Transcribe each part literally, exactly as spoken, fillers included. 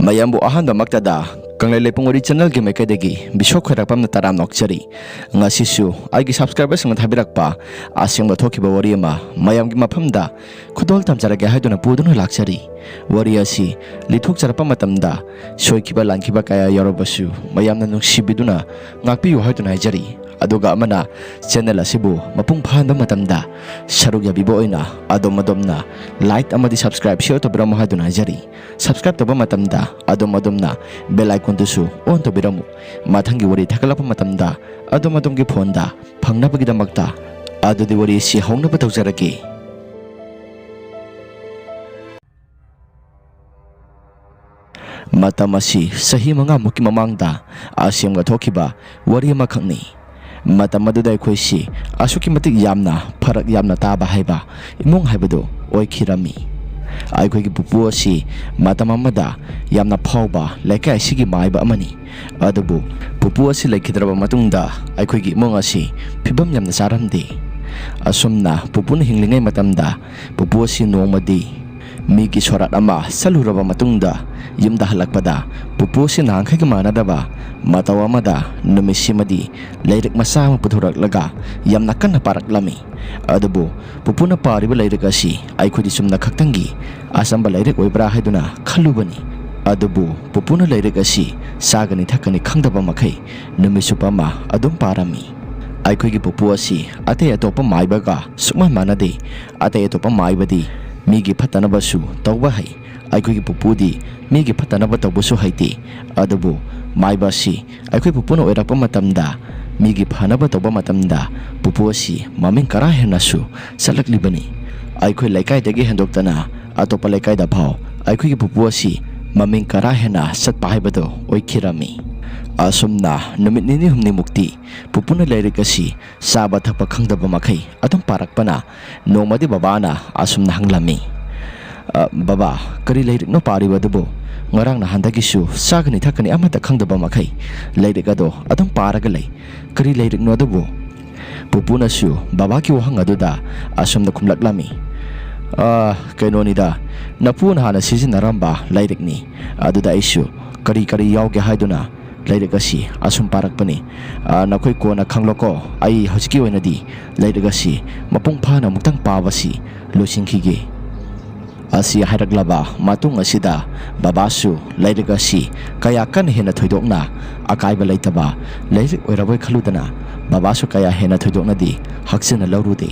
ꯃꯌꯥꯝꯕꯨ ꯑꯍꯥꯟꯕꯃꯛꯇꯗ ꯀꯪꯂꯩ ꯂꯩꯄꯨꯡ ꯋꯥꯔꯤ ꯆꯦꯅꯦꯜꯒꯤ ꯃꯥꯏꯀꯩꯗꯒꯤ ꯕꯤꯁꯣꯛ ꯈꯣꯏꯔꯥꯛꯄꯝꯅ ꯇꯔꯥꯝꯅ ꯑꯣꯛꯆꯔꯤ꯫ ꯉꯁꯤꯁꯨ ꯑꯩꯒꯤ ꯁꯕꯁꯀ꯭ꯔꯥꯏꯕꯔꯁꯤꯡꯅ ꯊꯥꯕꯤꯔꯛꯄ ꯑꯁꯦꯡꯕ ꯊꯣꯛꯈꯤꯕ ꯋꯥꯔꯤ ꯑꯃ ꯃꯌꯥꯝꯒꯤ ꯃꯐꯝꯗ ꯈꯨꯗꯣꯜ ꯇꯝꯖꯔꯒꯦ ꯍꯥꯏꯗꯨꯅ ꯄꯨꯗꯨꯅ ꯂꯥꯛꯆꯔꯤ꯫ ꯋꯥꯔꯤ ꯑꯁꯤ ꯂꯤꯊꯣꯛꯆꯔꯛꯄ ꯃꯇꯝꯗ ꯁꯣꯏꯈꯤꯕ ꯂꯥꯟꯈꯤꯕ ꯀꯌꯥ ꯌꯥꯎꯔꯕꯁꯨ ꯃꯌꯥꯝꯅ ꯅꯨꯡꯁꯤꯕꯤꯗꯨꯅ ꯉꯥꯛꯄꯤꯌꯨ ꯍꯥꯏꯗꯨꯅ ꯍꯥꯏꯖꯔꯤ꯫ ꯑꯗꯨꯒ ꯑꯃꯅ, ꯆꯦꯅꯦꯜ ꯑꯁꯤꯕꯨ ꯃꯄꯨꯡ ꯐꯥꯍꯟꯕ ꯃꯇꯝꯗ ꯁꯔꯨꯛ ꯌꯥꯕꯤꯕ ꯑꯣꯏꯅ ꯑꯗꯣꯝ ꯑꯗꯣꯝꯅ ꯂꯥꯏꯛ ꯑꯃꯗꯤ ꯁꯕꯁꯀ꯭ꯔꯥꯏꯕ ꯁꯤꯌꯔ ꯇꯧꯕꯤꯔꯝꯃꯨ ꯍꯥꯏꯗꯨꯅ ꯍꯥꯏꯖꯔꯤ꯫ ꯁꯕꯁꯀ꯭ꯔꯥꯏꯕ ꯇꯧꯕ ꯃꯇꯝꯗ ꯑꯗꯣꯝ ꯑꯗꯣꯝꯅ ꯕꯦꯜ ꯑꯥꯏꯀꯣꯟꯗꯨꯁꯨ ꯑꯣꯟ ꯇꯧꯕꯤꯔꯝꯃꯨ꯫ ꯃꯊꯪꯒꯤ ꯋꯥꯔꯤ ꯊꯥꯒꯠꯂꯛꯄ ꯃꯇꯝꯗ ꯑꯗꯣꯝ ꯑꯗꯣꯝꯒꯤ ꯐꯣꯟꯗ ꯐꯪꯅꯕꯒꯤꯗꯃꯛꯇ꯫ ꯑꯗꯨꯗꯤ ꯋꯥꯔꯤ ꯑꯁꯤ ꯍꯧꯅꯕ ꯇꯧꯖꯔꯒꯦ꯫ ꯃꯇꯝ ꯑꯁꯤ ꯆꯍꯤ ꯃꯉꯥꯃꯨꯛꯀꯤ ꯃꯃꯥꯡꯗ ꯑꯁꯦꯡꯕ ꯊꯣꯛꯈꯤꯕ ꯋꯥꯔꯤ ꯑꯃꯈꯛꯅꯤ꯫ ꯃꯇꯝ ꯑꯗꯨꯗ ꯑꯩꯈꯣꯏꯁꯤ ꯑꯁꯨꯛꯀꯤ ꯃꯇꯤꯛ ꯌꯥꯝꯅ ꯐꯔꯛ ꯌꯥꯝꯅ ꯇꯥꯕ ꯍꯥꯏꯕ ꯏꯃꯨꯡ ꯍꯥꯏꯕꯗꯨ ꯑꯣꯏꯈꯤꯔꯝꯃꯤ꯫ ꯑꯩꯈꯣꯏꯒꯤ ꯄꯨꯄꯨ ꯑꯁꯤ ꯃꯇꯝ ꯑꯃꯗ ꯌꯥꯝꯅ ꯐꯥꯎꯕ ꯂꯩꯀꯥꯏ ꯑꯁꯤꯒꯤ ꯃꯥꯏꯕ ꯑꯃꯅꯤ꯫ ꯑꯗꯨꯕꯨ ꯄꯨꯄꯨ ꯑꯁꯤ ꯂꯩꯈꯤꯗ꯭ꯔꯕ ꯃꯇꯨꯡꯗ ꯑꯩꯈꯣꯏꯒꯤ ꯏꯃꯨꯡ ꯑꯁꯤ ꯐꯤꯕꯝ ꯌꯥꯝꯅ ꯆꯥꯔꯝꯗꯦ꯫ ꯑꯁꯨꯝꯅ ꯄꯨꯄꯨꯅ ꯍꯤꯡꯂꯤꯉꯩ ꯃꯇꯝꯗ ꯄꯨꯄꯨ ꯑꯁꯤ ꯅꯣꯡꯃꯗꯤ ꯃꯤꯒꯤ ꯁꯣꯔꯥꯠ ꯑꯃ ꯆꯠꯂꯨꯔꯕ ꯃꯇꯨꯡꯗ ꯌꯨꯝꯗ ꯍꯜꯂꯛꯄꯗ ꯄꯨꯄꯨ ꯑꯁꯤ ꯅꯍꯥꯟꯈꯩꯒ ꯃꯥꯟꯅꯗꯕ ꯃꯇꯧ ꯑꯃꯗ ꯅꯨꯃꯤꯠꯁꯤꯃꯗꯤ ꯂꯥꯏꯔꯤꯛ ꯃꯆꯥ ꯑꯃ ꯄꯨꯊꯣꯔꯛꯂꯒ ꯌꯥꯝꯅ ꯀꯟꯅ ꯄꯥꯔꯛꯂꯝꯃꯤ꯫ ꯑꯗꯨꯕꯨ ꯄꯨꯄꯨꯅ ꯄꯥꯔꯤꯕ ꯂꯥꯏꯔꯤꯛ ꯑꯁꯤ ꯑꯩꯈꯣꯏꯗꯤ ꯆꯨꯝꯅ ꯈꯛꯇꯪꯒꯤ ꯑꯆꯝꯕ ꯂꯥꯏꯔꯤꯛ ꯑꯣꯏꯕ꯭ꯔꯥ ꯍꯥꯏꯗꯨꯅ ꯈꯜꯂꯨꯕꯅꯤ꯫ ꯑꯗꯨꯕꯨ ꯄꯨꯄꯨꯅ ꯂꯥꯏꯔꯤꯛ ꯑꯁꯤ ꯆꯥꯒꯅꯤ ꯊꯛꯀꯅꯤ ꯈꯪꯗꯕ ꯃꯈꯩ ꯅꯨꯃꯤꯠ ꯆꯨꯞꯄ ꯑꯃ ꯑꯗꯨꯝ ꯄꯥꯔꯝꯃꯤ꯫ ꯑꯩꯈꯣꯏꯒꯤ ꯄꯨꯄꯨ ꯑꯁꯤ ꯑꯇꯩ ꯑꯇꯣꯞꯄ ꯃꯥꯏꯕꯒ ꯁꯨꯛꯃꯥꯟ ꯃꯥꯟꯅꯗꯦ꯫ ꯑꯇꯩ ꯑꯇꯣꯞꯄ ꯃꯥꯏꯕꯗꯤ ꯃꯤꯒꯤ ꯐꯠꯇꯅꯕꯁꯨ ꯇꯧꯕ ꯍꯩ꯫ ꯑꯩꯈꯣꯏꯒꯤ ꯄꯨꯄꯨꯗꯤ ꯃꯤꯒꯤ ꯐꯠꯇꯅꯕ ꯇꯧꯕꯁꯨ ꯍꯩꯇꯦ꯫ ꯑꯗꯨꯕꯨ ꯃꯥꯏꯕ ꯑꯁꯤ ꯑꯩꯈꯣꯏ ꯄꯨꯄꯨꯅ ꯑꯣꯏꯔꯛꯄ ꯃꯇꯝꯗ ꯃꯤꯒꯤ ꯐꯅꯕ ꯇꯧꯕ ꯃꯇꯝꯗ ꯄꯨꯄꯨ ꯑꯁꯤ ꯃꯃꯤꯡ ꯀꯔꯥ ꯍꯦꯟꯅꯁꯨ ꯆꯠꯂꯛꯂꯤꯕꯅꯤ꯫ ꯑꯩꯈꯣꯏ ꯂꯩꯀꯥꯏꯗꯒꯤ ꯍꯦꯟꯗꯣꯛꯇꯅ ꯑꯇꯣꯞꯄ ꯂꯩꯀꯥꯏꯗ ꯐꯥꯎ ꯑꯩꯈꯣꯏꯒꯤ ꯄꯨꯄꯨ ꯑꯁꯤ ꯃꯃꯤꯡ ꯀꯔꯥ ꯍꯦꯟꯅ ꯆꯠꯄ ꯍꯥꯏꯕꯗꯨ ꯑꯣꯏꯈꯤꯔꯝꯃꯤ꯫ ꯑꯁꯨꯝꯅ ꯅꯨꯃꯤꯠ ꯅꯤꯅꯤ ꯍꯨꯝꯅꯤꯃꯨꯛꯇꯤ ꯄꯨꯄꯨꯅ ꯂꯥꯏꯔꯤꯛ ꯑꯁꯤ ꯆꯥꯕ ꯊꯛꯄ ꯈꯪꯗꯕ ꯃꯈꯩ ꯑꯗꯨꯝ ꯄꯥꯔꯛꯄꯅ ꯅꯣꯡꯃꯗꯤ ꯕꯕꯥꯅ ꯑꯁꯨꯝꯅ ꯍꯪꯂꯝꯃꯤ, "ꯑ, ꯕꯕꯥ, ꯀꯔꯤ ꯂꯥꯏꯔꯤꯛꯅꯣ ꯄꯥꯔꯤꯕ ꯑꯗꯨꯕꯨ? ꯉꯔꯥꯡ ꯅꯍꯥꯟꯗꯒꯤꯁꯨ ꯆꯥꯒꯅꯤ ꯊꯛꯀꯅꯤ ꯑꯃꯠꯇ ꯈꯪꯗꯕ ꯃꯈꯩ ꯂꯥꯏꯔꯤꯛ ꯑꯗꯣ ꯑꯗꯨꯝ ꯄꯥꯔꯒ ꯂꯩ꯫ ꯀꯔꯤ ꯂꯥꯏꯔꯤꯛꯅꯣ ꯑꯗꯨꯕꯨ?" ꯄꯨꯄꯨꯅꯁꯨ ꯕꯕꯥꯒꯤ ꯋꯥꯍꯪ ꯑꯗꯨꯗ ꯑꯁꯨꯝꯅ ꯈꯨꯝꯂꯛꯂꯝꯃꯤ, "ꯑ, ꯀꯩꯅꯣꯅꯤꯗ, ꯅꯄꯨꯅ ꯍꯥꯟꯅ ꯁꯤꯖꯤꯟꯅꯔꯝꯕ ꯂꯥꯏꯔꯤꯛꯅꯤ꯫ ꯑꯗꯨꯗ ꯑꯩꯁꯨ ꯀꯔꯤ ꯀꯔꯤ ꯌꯥꯎꯒꯦ ꯍꯥꯏꯗꯨꯅ ꯂꯥꯏꯔꯤꯛ ꯑꯁꯤ ꯑꯁꯨꯝ ꯄꯥꯔꯛꯄꯅꯤ꯫ ꯑ, ꯅꯈꯣꯏ ꯀꯣꯟꯅ ꯈꯪꯂꯣꯀꯣ꯫ ꯑꯩ ꯍꯧꯖꯤꯛꯀꯤ ꯑꯣꯏꯅꯗꯤ ꯂꯥꯏꯔꯤꯛ ꯑꯁꯤ ꯃꯄꯨꯡ ꯐꯥꯅ ꯑꯃꯨꯛꯇꯪ ꯄꯥꯕꯁꯤ ꯂꯣꯏꯁꯤꯟꯈꯤꯒꯦ"꯫ ꯑꯁꯤ ꯍꯥꯏꯔꯛꯂꯕ ꯃꯇꯨꯡ ꯑꯁꯤꯗ ꯕꯕꯥꯁꯨ ꯂꯥꯏꯔꯤꯛ ꯑꯁꯤ ꯀꯌꯥ ꯀꯟꯅ ꯍꯦꯟꯅ ꯊꯣꯏꯗꯣꯛꯅ ꯑꯀꯥꯏꯕ ꯂꯩꯇꯕ ꯂꯥꯏꯔꯤꯛ ꯑꯣꯏꯔꯕꯣꯏ ꯈꯜꯂꯨꯗꯅ ꯕꯕꯥꯁꯨ ꯀꯌꯥ ꯍꯦꯟꯅ ꯊꯣꯏꯗꯣꯛꯅꯗꯤ ꯍꯛꯆꯤꯟꯅ ꯂꯧꯔꯨꯗꯦ꯫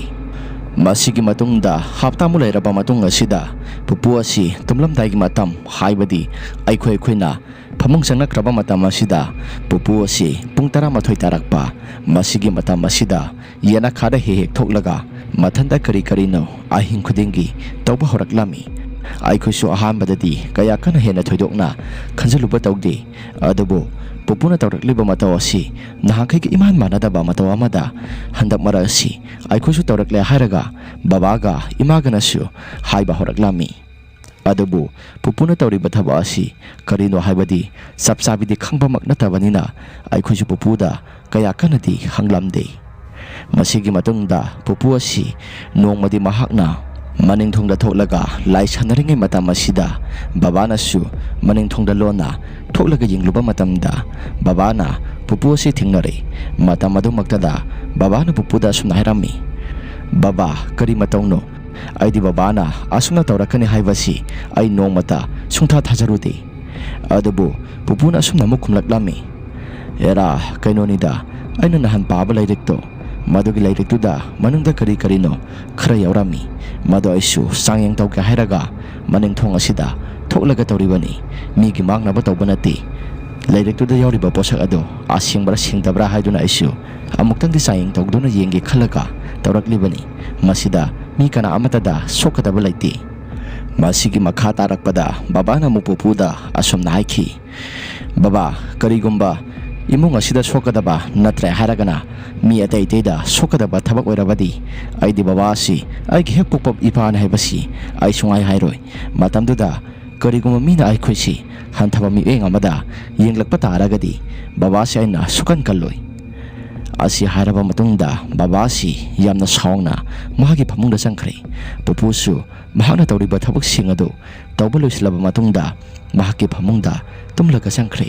ꯃꯁꯤꯒꯤ ꯃꯇꯨꯡꯗ ꯍꯞꯇꯥꯃꯨꯛ ꯂꯩꯔꯕ ꯃꯇꯨꯡ ꯑꯁꯤꯗ ꯄꯨꯄꯨ ꯑꯁꯤ ꯇꯨꯝꯂꯝꯗꯥꯏꯒꯤ ꯃꯇꯝ, ꯍꯥꯏꯕꯗꯤ ꯑꯩꯈꯣꯏ ꯑꯩꯈꯣꯏꯅ ꯐꯃꯨꯡ ꯆꯪꯂꯛꯈ꯭ꯔꯕ ꯃꯇꯝ ꯑꯁꯤꯗ ꯄꯨꯄꯨ ꯑꯁꯤ ꯄꯨꯡ ꯇꯔꯥꯃꯥꯊꯣꯏ ꯇꯥꯔꯛꯄ, ꯃꯁꯤꯒꯤ ꯃꯇꯝ ꯑꯁꯤꯗ ꯌꯦꯅꯈꯥꯗ ꯍꯦꯛ ꯍꯦꯛ ꯊꯣꯛꯂꯒ ꯃꯊꯟꯇ ꯀꯔꯤ ꯀꯔꯤꯅꯣ ꯑꯍꯤꯡ ꯈꯨꯗꯤꯡꯒꯤ ꯇꯧꯕ ꯍꯧꯔꯛꯂꯝꯃꯤ꯫ ꯑꯩꯈꯣꯏꯁꯨ ꯑꯍꯥꯟꯕꯗꯗꯤ ꯀꯌꯥ ꯀꯟꯅ ꯍꯦꯟꯅ ꯊꯣꯏꯗꯣꯛꯅ ꯈꯟꯖꯤꯜꯂꯨꯕ ꯇꯧꯗꯦ꯫ ꯑꯗꯨꯕꯨ ꯄꯨꯄꯨꯅ ꯇꯧꯔꯛꯂꯤꯕ ꯃꯇꯧ ꯑꯁꯤ ꯅꯍꯥꯟꯈꯩꯒ ꯏꯃꯥꯟ ꯃꯥꯟꯅꯗꯕ ꯃꯇꯧ ꯑꯃꯗ ꯍꯟꯗꯛ ꯃꯔꯛ ꯑꯁꯤ ꯑꯩꯈꯣꯏꯁꯨ ꯇꯧꯔꯛꯂꯦ ꯍꯥꯏꯔꯒ ꯕꯕꯥꯒ ꯏꯃꯥꯒꯅꯁꯨ ꯍꯥꯏꯕ ꯍꯧꯔꯛꯂꯝꯃꯤ꯫ ꯑꯗꯨꯕꯨ ꯄꯨꯄꯨꯅ ꯇꯧꯔꯤꯕ ꯊꯕꯛ ꯑꯁꯤ ꯀꯔꯤꯅꯣ ꯍꯥꯏꯕꯗꯤ ꯆꯞ ꯆꯥꯕꯤꯗꯤ ꯈꯪꯕꯃꯛ ꯅꯠꯇꯕꯅꯤꯅ ꯑꯩꯈꯣꯏꯁꯨ ꯄꯨꯄꯨꯗ ꯀꯌꯥ ꯀꯟꯅꯗꯤ ꯍꯪꯂꯝꯗꯦ꯫ ꯃꯁꯤꯒꯤ ꯃꯇꯨꯡꯗ ꯄꯨꯄꯨ ꯑꯁꯤ ꯅꯣꯡꯃꯗꯤ ꯃꯍꯥꯛꯅ ꯃꯅꯤꯡ ꯊꯣꯡꯗ ꯊꯣꯛꯂꯒ ꯂꯥꯏ ꯁꯥꯟꯅꯔꯤꯉꯩ ꯃꯇꯝ ꯑꯁꯤꯗ ꯕꯕꯥꯅꯁꯨ ꯃꯅꯤꯡ ꯊꯣꯡꯗ ꯂꯣꯟꯅ ꯊꯣꯛꯂꯒ ꯌꯦꯡꯂꯨꯕ ꯃꯇꯝꯗ ꯕꯕꯥꯅ ꯄꯨꯄꯨ ꯑꯁꯤ ꯊꯦꯡꯅꯔꯦ꯫ ꯃꯇꯝ ꯑꯗꯨꯃꯛꯇꯗ ꯕꯕꯥꯅ ꯄꯨꯄꯨꯗ ꯑꯁꯨꯝꯅ ꯍꯥꯏꯔꯝꯃꯤ, "ꯕꯕꯥ, ꯀꯔꯤ ꯃꯇꯧꯅꯣ? ꯑꯩꯗꯤ ꯕꯕꯥꯅ ꯑꯁꯨꯝꯅ ꯇꯧꯔꯛꯀꯅꯤ ꯍꯥꯏꯕꯁꯤ ꯑꯩ ꯅꯣꯡꯃꯇ ꯁꯨꯡꯊꯥ ꯊꯥꯖꯔꯨꯗꯦ"꯫ ꯑꯗꯨꯕꯨ ꯄꯨꯄꯨꯅ ꯑꯁꯨꯝꯅ ꯑꯃꯨꯛ ꯈꯨꯝꯂꯛꯂꯝꯃꯤ, "ꯑꯦꯔꯥ, ꯀꯩꯅꯣꯅꯤꯗ, ꯑꯩꯅ ꯅꯍꯥꯟ ꯄꯥꯕ ꯂꯥꯏꯔꯤꯛꯇꯣ, ꯃꯗꯨꯒꯤ ꯂꯥꯏꯔꯤꯛꯇꯨꯗ ꯃꯅꯨꯡꯗ ꯀꯔꯤ ꯀꯔꯤꯅꯣ ꯈꯔ ꯌꯥꯎꯔꯝꯃꯤ꯫ ꯃꯗꯣ ꯑꯩꯁꯨ ꯆꯥꯡꯌꯦꯡ ꯇꯧꯒꯦ ꯍꯥꯏꯔꯒ ꯃꯅꯤꯡ ꯊꯣꯡ ꯑꯁꯤꯗ ꯊꯣꯛꯂꯒ ꯇꯧꯔꯤꯕꯅꯤ꯫ ꯃꯤꯒꯤ ꯃꯥꯡꯅꯕ ꯇꯧꯕ ꯅꯠꯇꯦ꯫ ꯂꯥꯏꯔꯤꯛꯇꯨꯗ ꯌꯥꯎꯔꯤꯕ ꯄꯣꯠꯁꯛ ꯑꯗꯣ ꯑꯁꯦꯡꯕ꯭ꯔꯥ ꯁꯦꯡꯗꯕ꯭ꯔꯥ ꯍꯥꯏꯗꯨꯅ ꯑꯩꯁꯨ ꯑꯃꯨꯛꯇꯪꯗꯤ ꯆꯥꯡꯌꯦꯡ ꯇꯧꯗꯨꯅ ꯌꯦꯡꯒꯦ ꯈꯜꯂꯒ ꯇꯧꯔꯛꯂꯤꯕꯅꯤ꯫ ꯃꯁꯤꯗ ꯃꯤ ꯀꯅꯥ ꯑꯃꯠꯇꯗ ꯁꯣꯛꯀꯗꯕ ꯂꯩꯇꯦ"꯫ ꯃꯁꯤꯒꯤ ꯃꯈꯥ ꯇꯥꯔꯛꯄꯗ ꯕꯕꯥꯅ ꯑꯃꯨꯛ ꯄꯨꯄꯨꯗ ꯑꯁꯨꯝꯅ ꯍꯥꯏꯈꯤ, "ꯕꯕꯥ, ꯀꯔꯤꯒꯨꯝꯕ ꯏꯃꯨꯡ ꯑꯁꯤꯗ ꯁꯣꯛꯀꯗꯕ ꯅꯠꯇ꯭ꯔꯦ ꯍꯥꯏꯔꯒꯅ ꯃꯤ ꯑꯇꯩ ꯑꯇꯩꯗ ꯁꯣꯛꯀꯗꯕ ꯊꯕꯛ ꯑꯣꯏꯔꯕꯗꯤ ꯑꯩꯗꯤ ꯕꯕꯥ ꯑꯁꯤ ꯑꯩꯒꯤ ꯍꯦꯛ ꯄꯣꯛꯄ ꯏꯄꯥꯅꯤ ꯍꯥꯏꯕꯁꯤ ꯑꯩ ꯁꯨꯡꯍꯥꯏ ꯍꯥꯏꯔꯣꯏ꯫ ꯃꯇꯝꯗꯨꯗ ꯀꯔꯤꯒꯨꯝꯕ ꯃꯤꯅ ꯑꯩꯈꯣꯏꯁꯤ ꯍꯟꯊꯕ ꯃꯤꯠꯌꯦꯡ ꯑꯃꯗ ꯌꯦꯡꯂꯛꯄ ꯇꯥꯔꯒꯗꯤ ꯕꯕꯥꯁꯤ ꯑꯩꯅ ꯁꯨꯛꯀꯟ ꯀꯜꯂꯣꯏ"꯫ ꯑꯁꯤ ꯍꯥꯏꯔꯕ ꯃꯇꯨꯡꯗ ꯕꯕꯥ ꯑꯁꯤ ꯌꯥꯝꯅ ꯁꯥꯎꯅ ꯃꯍꯥꯛꯀꯤ ꯐꯃꯨꯡꯗ ꯆꯪꯈ꯭ꯔꯦ꯫ ꯄꯨꯄꯨꯁꯨ ꯃꯍꯥꯛꯅ ꯇꯧꯔꯤꯕ ꯊꯕꯛꯁꯤꯡ ꯑꯗꯨ ꯇꯧꯕ ꯂꯣꯏꯁꯤꯜꯂꯕ ꯃꯇꯨꯡꯗ ꯃꯍꯥꯛꯀꯤ ꯐꯃꯨꯡꯗ ꯇꯨꯝꯂꯒ ꯆꯪꯈ꯭ꯔꯦ꯫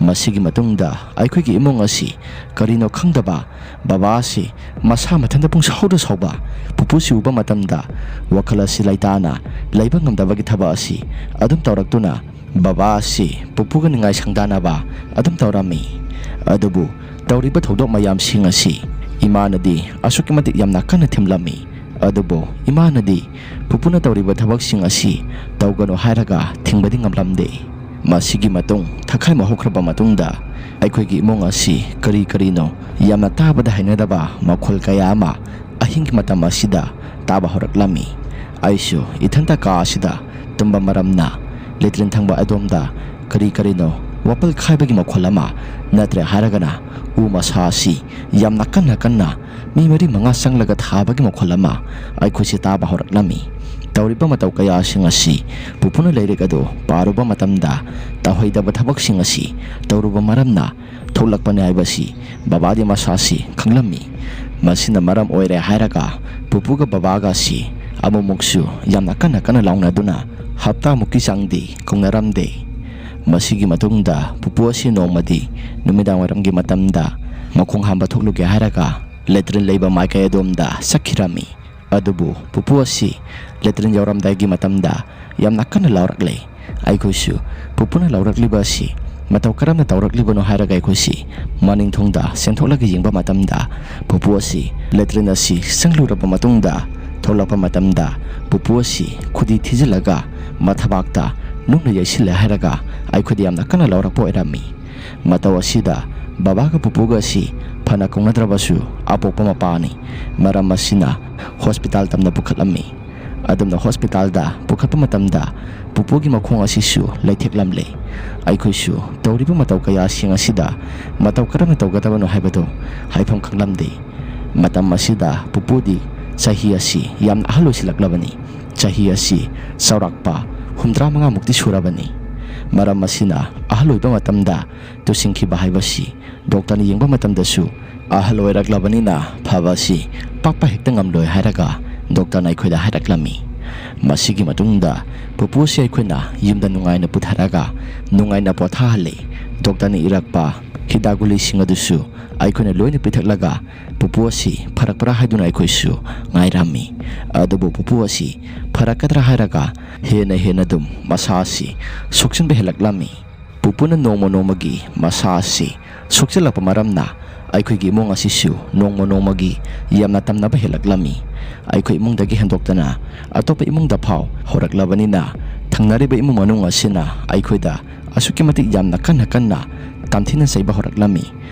ꯃꯁꯤꯒꯤ ꯃꯇꯨꯡꯗ ꯑꯩꯈꯣꯏꯒꯤ ꯏꯃꯨꯡ ꯑꯁꯤ ꯀꯔꯤꯅꯣ ꯈꯪꯗꯕ ꯕꯕꯥ ꯑꯁꯤ ꯃꯁꯥ ꯃꯊꯟꯇ ꯄꯨꯡꯁꯥꯎꯗ ꯁꯥꯎꯕ, ꯄꯨꯄꯨꯁꯤ ꯎꯕ ꯃꯇꯝꯗ ꯋꯥꯈꯜ ꯑꯁꯤ ꯂꯩꯇꯥꯅ ꯂꯩꯕ ꯉꯝꯗꯕꯒꯤ ꯊꯕꯛ ꯑꯁꯤ ꯑꯗꯨꯝ ꯇꯧꯔꯛꯇꯨꯅ ꯕꯕꯥ ꯑꯁꯤ ꯄꯨꯄꯨꯒ ꯅꯤꯡꯉꯥꯏ ꯁꯪꯗꯥꯅꯕ ꯑꯗꯨꯝ ꯇꯧꯔꯝꯃꯤ꯫ ꯑꯗꯨꯕꯨ ꯇꯧꯔꯤꯕ ꯊꯧꯗꯣꯛ ꯃꯌꯥꯝꯁꯤꯡ ꯑꯁꯤ ꯏꯃꯥꯅꯗꯤ ꯑꯁꯨꯛꯀꯤ ꯃꯇꯤꯛ ꯌꯥꯝꯅ ꯀꯟꯅ ꯊꯤꯡꯂꯝꯃꯤ꯫ ꯑꯗꯨꯕꯨ ꯏꯃꯥꯅꯗꯤ ꯄꯨꯄꯨꯅ ꯇꯧꯔꯤꯕ ꯊꯕꯛꯁꯤꯡ ꯑꯁꯤ ꯇꯧꯒꯅꯨ ꯍꯥꯏꯔꯒ ꯊꯤꯡꯕꯗꯤ ꯉꯝꯂꯝꯗꯦ꯫ ꯃꯁꯤꯒꯤ ꯃꯇꯨꯡ ꯊꯥꯈꯥꯏ ꯃꯍꯧꯈ꯭ꯔꯕ ꯃꯇꯨꯡꯗ ꯑꯩꯈꯣꯏꯒꯤ ꯏꯃꯨꯡ ꯑꯁꯤ ꯀꯔꯤ ꯀꯔꯤꯅꯣ ꯌꯥꯝꯅ ꯇꯥꯕꯗ ꯍꯩꯅꯗꯕ ꯃꯈꯣꯜ ꯀꯌꯥ ꯑꯃ ꯑꯍꯤꯡꯒꯤ ꯃꯇꯝ ꯑꯁꯤꯗ ꯇꯥꯕ ꯍꯧꯔꯛꯂꯝꯃꯤ꯫ ꯑꯩꯁꯨ ꯏꯊꯟꯇ ꯀꯥ ꯑꯁꯤꯗ ꯇꯨꯝꯕ ꯃꯔꯝꯅ ꯂꯦꯇ꯭ꯔꯤꯟ ꯊꯪꯕ ꯑꯗꯣꯝꯗ ꯀꯔꯤ ꯀꯔꯤꯅꯣ ꯋꯥꯄꯜ ꯈꯥꯏꯕꯒꯤ ꯃꯈꯣꯜ ꯑꯃ, ꯅꯠꯇ꯭ꯔꯦ ꯍꯥꯏꯔꯒꯅ ꯎ ꯃꯁꯥ ꯑꯁꯤ ꯌꯥꯝꯅ ꯀꯟꯅ ꯀꯟꯅ ꯃꯤ ꯃꯔꯤ ꯃꯉꯥ ꯆꯪꯂꯒ ꯊꯥꯕꯒꯤ ꯃꯈꯣꯜ ꯑꯃ ꯑꯩꯈꯣꯏꯁꯦ ꯇꯥꯕ ꯍꯧꯔꯛꯂꯝꯃꯤ꯫ ꯇꯧꯔꯤꯕ ꯃꯇꯧ ꯀꯌꯥꯁꯤꯡ ꯑꯁꯤ ꯄꯨꯄꯨꯅ ꯂꯥꯏꯔꯤꯛ ꯑꯗꯨ ꯄꯥꯔꯨꯕ ꯃꯇꯝꯗ ꯇꯧꯍꯩꯗꯕ ꯊꯕꯛꯁꯤꯡ ꯑꯁꯤ ꯇꯧꯔꯨꯕ ꯃꯔꯝꯅ ꯊꯣꯛꯂꯛꯄꯅꯤ ꯍꯥꯏꯕꯁꯤ ꯕꯕꯥꯗꯤ ꯃꯁꯥꯁꯤ ꯈꯪꯂꯝꯃꯤ꯫ ꯃꯁꯤꯅ ꯃꯔꯝ ꯑꯣꯏꯔꯦ ꯍꯥꯏꯔꯒ ꯄꯨꯄꯨꯒ ꯕꯕꯥꯒ ꯑꯁꯤ ꯑꯃꯨꯛꯃꯨꯛꯁꯨ ꯌꯥꯝꯅ ꯀꯟꯅ ꯀꯟꯅ ꯂꯥꯎꯅꯗꯨꯅ ꯍꯞꯇꯥꯃꯨꯛꯀꯤ ꯆꯥꯡꯗꯤ ꯀꯧꯅꯔꯝꯗꯦ꯫ ꯃꯁꯤꯒꯤ ꯃꯇꯨꯡꯗ ꯄꯨꯄꯨ ꯑꯁꯤ ꯅꯣꯡꯃꯗꯤ ꯅꯨꯃꯤꯗꯥꯡ ꯋꯥꯏꯔꯝꯒꯤ ꯃꯇꯝꯗ ꯃꯈꯣꯡ ꯍꯥꯝꯕ ꯊꯣꯛꯂꯨꯒꯦ ꯍꯥꯏꯔꯒ ꯂꯦꯇ꯭ꯔꯤꯟ ꯂꯩꯕ ꯃꯥꯏꯀꯩ ꯑꯗꯣꯝꯗ ꯆꯠꯈꯤꯔꯝꯃꯤ꯫ ꯑꯗꯨꯕꯨ ꯄꯨꯄꯨ ꯑꯁꯤ ꯂꯦꯇ꯭ꯔꯤꯟ ꯌꯧꯔꯝꯗꯥꯏꯒꯤ ꯃꯇꯝꯗ ꯌꯥꯝꯅ ꯀꯟꯅ ꯂꯥꯎꯔꯛꯂꯦ꯫ ꯑꯩꯈꯣꯏꯁꯨ ꯄꯨꯄꯨꯅ ꯂꯥꯎꯔꯛꯂꯤꯕ ꯑꯁꯤ ꯃꯇꯧ ꯀꯔꯝꯅ ꯇꯧꯔꯛꯂꯤꯕꯅꯣ ꯍꯥꯏꯔꯒ ꯑꯩꯈꯣꯏꯁꯤ ꯃꯅꯤꯡ ꯊꯣꯡꯗ ꯆꯦꯟꯊꯣꯛꯂꯒ ꯌꯦꯡꯕ ꯃꯇꯝꯗ ꯄꯨꯄꯨ ꯑꯁꯤ ꯂꯦꯇ꯭ꯔꯤꯟ ꯑꯁꯤ ꯆꯪꯂꯨꯔꯕ ꯃꯇꯨꯡꯗ ꯊꯣꯛꯂꯛꯄ ꯃꯇꯝꯗ ꯄꯨꯄꯨ ꯑꯁꯤ ꯈꯨꯗꯤ ꯊꯤꯖꯤꯜꯂꯒ ꯃꯊꯕꯥꯛꯇ ꯅꯨꯡꯅ ꯌꯩꯁꯤꯜꯂꯦ ꯍꯥꯏꯔꯒ ꯑꯩꯈꯣꯏꯗ ꯌꯥꯝꯅ ꯀꯟꯅ ꯂꯥꯎꯔꯛꯄ ꯑꯣꯏꯔꯝꯃꯤ꯫ ꯃꯇꯧ ꯑꯁꯤꯗ ꯕꯕꯥꯒ ꯄꯨꯄꯨꯒ ꯑꯁꯤ ꯐꯅ ꯀꯧꯅꯗ꯭ꯔꯕꯁꯨ ꯑꯄꯣꯛꯄ ꯃꯄꯥꯅꯤ꯫ ꯃꯔꯝ ꯑꯁꯤꯅ ꯍꯣꯁꯄꯤꯇꯥꯜ ꯇꯝꯅ ꯄꯨꯈꯠꯂꯝꯃꯤ꯫ ꯑꯗꯨꯝꯅ ꯍꯣꯁꯄꯤꯇꯥꯜꯗ ꯄꯨꯈꯠꯄ ꯃꯇꯝꯗ ꯄꯨꯄꯨꯒꯤ ꯃꯈꯣꯡ ꯑꯁꯤꯁꯨ ꯂꯩꯊꯦꯛꯂꯝꯂꯦ꯫ ꯑꯩꯈꯣꯏꯁꯨ ꯇꯧꯔꯤꯕ ꯃꯇꯧ ꯀꯌꯥꯁꯤꯡ ꯑꯁꯤꯗ ꯃꯇꯧ ꯀꯔꯝꯅ ꯇꯧꯒꯗꯕꯅꯣ ꯍꯥꯏꯕꯗꯨ ꯍꯥꯏꯐꯝ ꯈꯪꯂꯝꯗꯦ꯫ ꯃꯇꯝ ꯑꯁꯤꯗ ꯄꯨꯄꯨꯗꯤ ꯆꯍꯤ ꯑꯁꯤ ꯌꯥꯝꯅ ꯑꯍꯜ ꯑꯣꯏꯁꯤꯜꯂꯛꯂꯕꯅꯤ꯫ ꯆꯍꯤ ꯑꯁꯤ ꯆꯥꯎꯔꯥꯛꯄ ꯍꯨꯝꯗ꯭ꯔꯥ ꯃꯉꯥꯃꯨꯛꯇꯤ ꯁꯨꯔꯕꯅꯤ꯫ ꯃꯔꯝ ꯑꯁꯤꯅ ꯑꯍꯜ ꯑꯣꯏꯕ ꯃꯇꯝꯗ ꯇꯨꯁꯤꯟꯈꯤꯕ ꯍꯥꯏꯕꯁꯤ ꯗꯣꯛꯇꯔꯅ ꯌꯦꯡꯕ ꯃꯇꯝꯗꯁꯨ "ꯑꯍꯜ ꯑꯣꯏꯔꯛꯂꯕꯅꯤꯅ ꯐꯕ ꯑꯁꯤ ꯄꯥꯛꯄ ꯍꯦꯛꯇ ꯉꯝꯂꯣꯏ" ꯍꯥꯏꯔꯒ ꯗꯣꯛꯇꯔꯅ ꯑꯩꯈꯣꯏꯗ ꯍꯥꯏꯔꯛꯂꯝꯃꯤ꯫ ꯃꯁꯤꯒꯤ ꯃꯇꯨꯡꯗ ꯄꯨꯄꯨ ꯑꯁꯤ ꯑꯩꯈꯣꯏꯅ ꯌꯨꯝꯗ ꯅꯨꯡꯉꯥꯏꯅ ꯄꯨꯊꯔꯒ ꯅꯨꯡꯉꯥꯏꯅ ꯄꯣꯊꯥꯍꯜꯂꯤ꯫ ꯗꯣꯛꯇꯔꯅ ꯏꯔꯛꯄ ꯍꯤꯗꯥꯛ ꯒꯨꯂꯤꯁꯤꯡ ꯑꯗꯨꯁꯨ ꯑꯩꯈꯣꯏꯅ ꯂꯣꯏꯅ ꯄꯤꯊꯛꯂꯒ ꯄꯨꯄꯨ ꯑꯁꯤ ꯐꯔꯛꯄ꯭ꯔꯥ ꯍꯥꯏꯗꯨꯅ ꯑꯩꯈꯣꯏꯁꯨ ꯉꯥꯏꯔꯝꯃꯤ꯫ ꯑꯗꯨꯕꯨ ꯄꯨꯄꯨ ꯑꯁꯤ ꯐꯔꯛꯀꯗ꯭ꯔꯥ ꯍꯥꯏꯔꯒ ꯍꯦꯟꯅ ꯍꯦꯟꯅ ꯑꯗꯨꯝ ꯃꯁꯥ ꯑꯁꯤ ꯁꯣꯛꯆꯤꯟꯕ ꯍꯦꯜꯂꯛꯂꯝꯃꯤ꯫ ꯄꯨꯄꯨꯅ ꯅꯣꯡꯃ ꯅꯣꯡꯃꯒꯤ ꯃꯁꯥ ꯑꯁꯤ ꯁꯣꯛꯆꯤꯜꯂꯛꯄ ꯃꯔꯝꯅ ꯑꯩꯈꯣꯏꯒꯤ ꯏꯃꯨꯡ ꯑꯁꯤꯁꯨ ꯅꯣꯡꯃ ꯅꯣꯡꯃꯒꯤ ꯌꯥꯝꯅ ꯇꯝꯅꯕ ꯍꯦꯜꯂꯛꯂꯝꯃꯤ꯫ ꯑꯩꯈꯣꯏ ꯏꯃꯨꯡꯗꯒꯤ ꯍꯦꯟꯗꯣꯛꯇꯅ ꯑꯇꯣꯞꯄ ꯏꯃꯨꯡꯗ ꯐꯥꯎ ꯍꯧꯔꯛꯂꯕꯅꯤꯅ ꯊꯪꯅꯔꯤꯕ ꯏꯃꯨꯡ ꯃꯅꯨꯡ ꯑꯁꯤꯅ ꯑꯩꯈꯣꯏꯗ ꯑꯁꯨꯛꯀꯤ ꯃꯇꯤꯛ ꯌꯥꯝꯅ ꯀꯟꯅ ꯀꯟꯅ ꯇꯝꯊꯤꯅ ꯆꯩꯕ ꯍꯧꯔꯛꯂꯝꯃꯤ꯫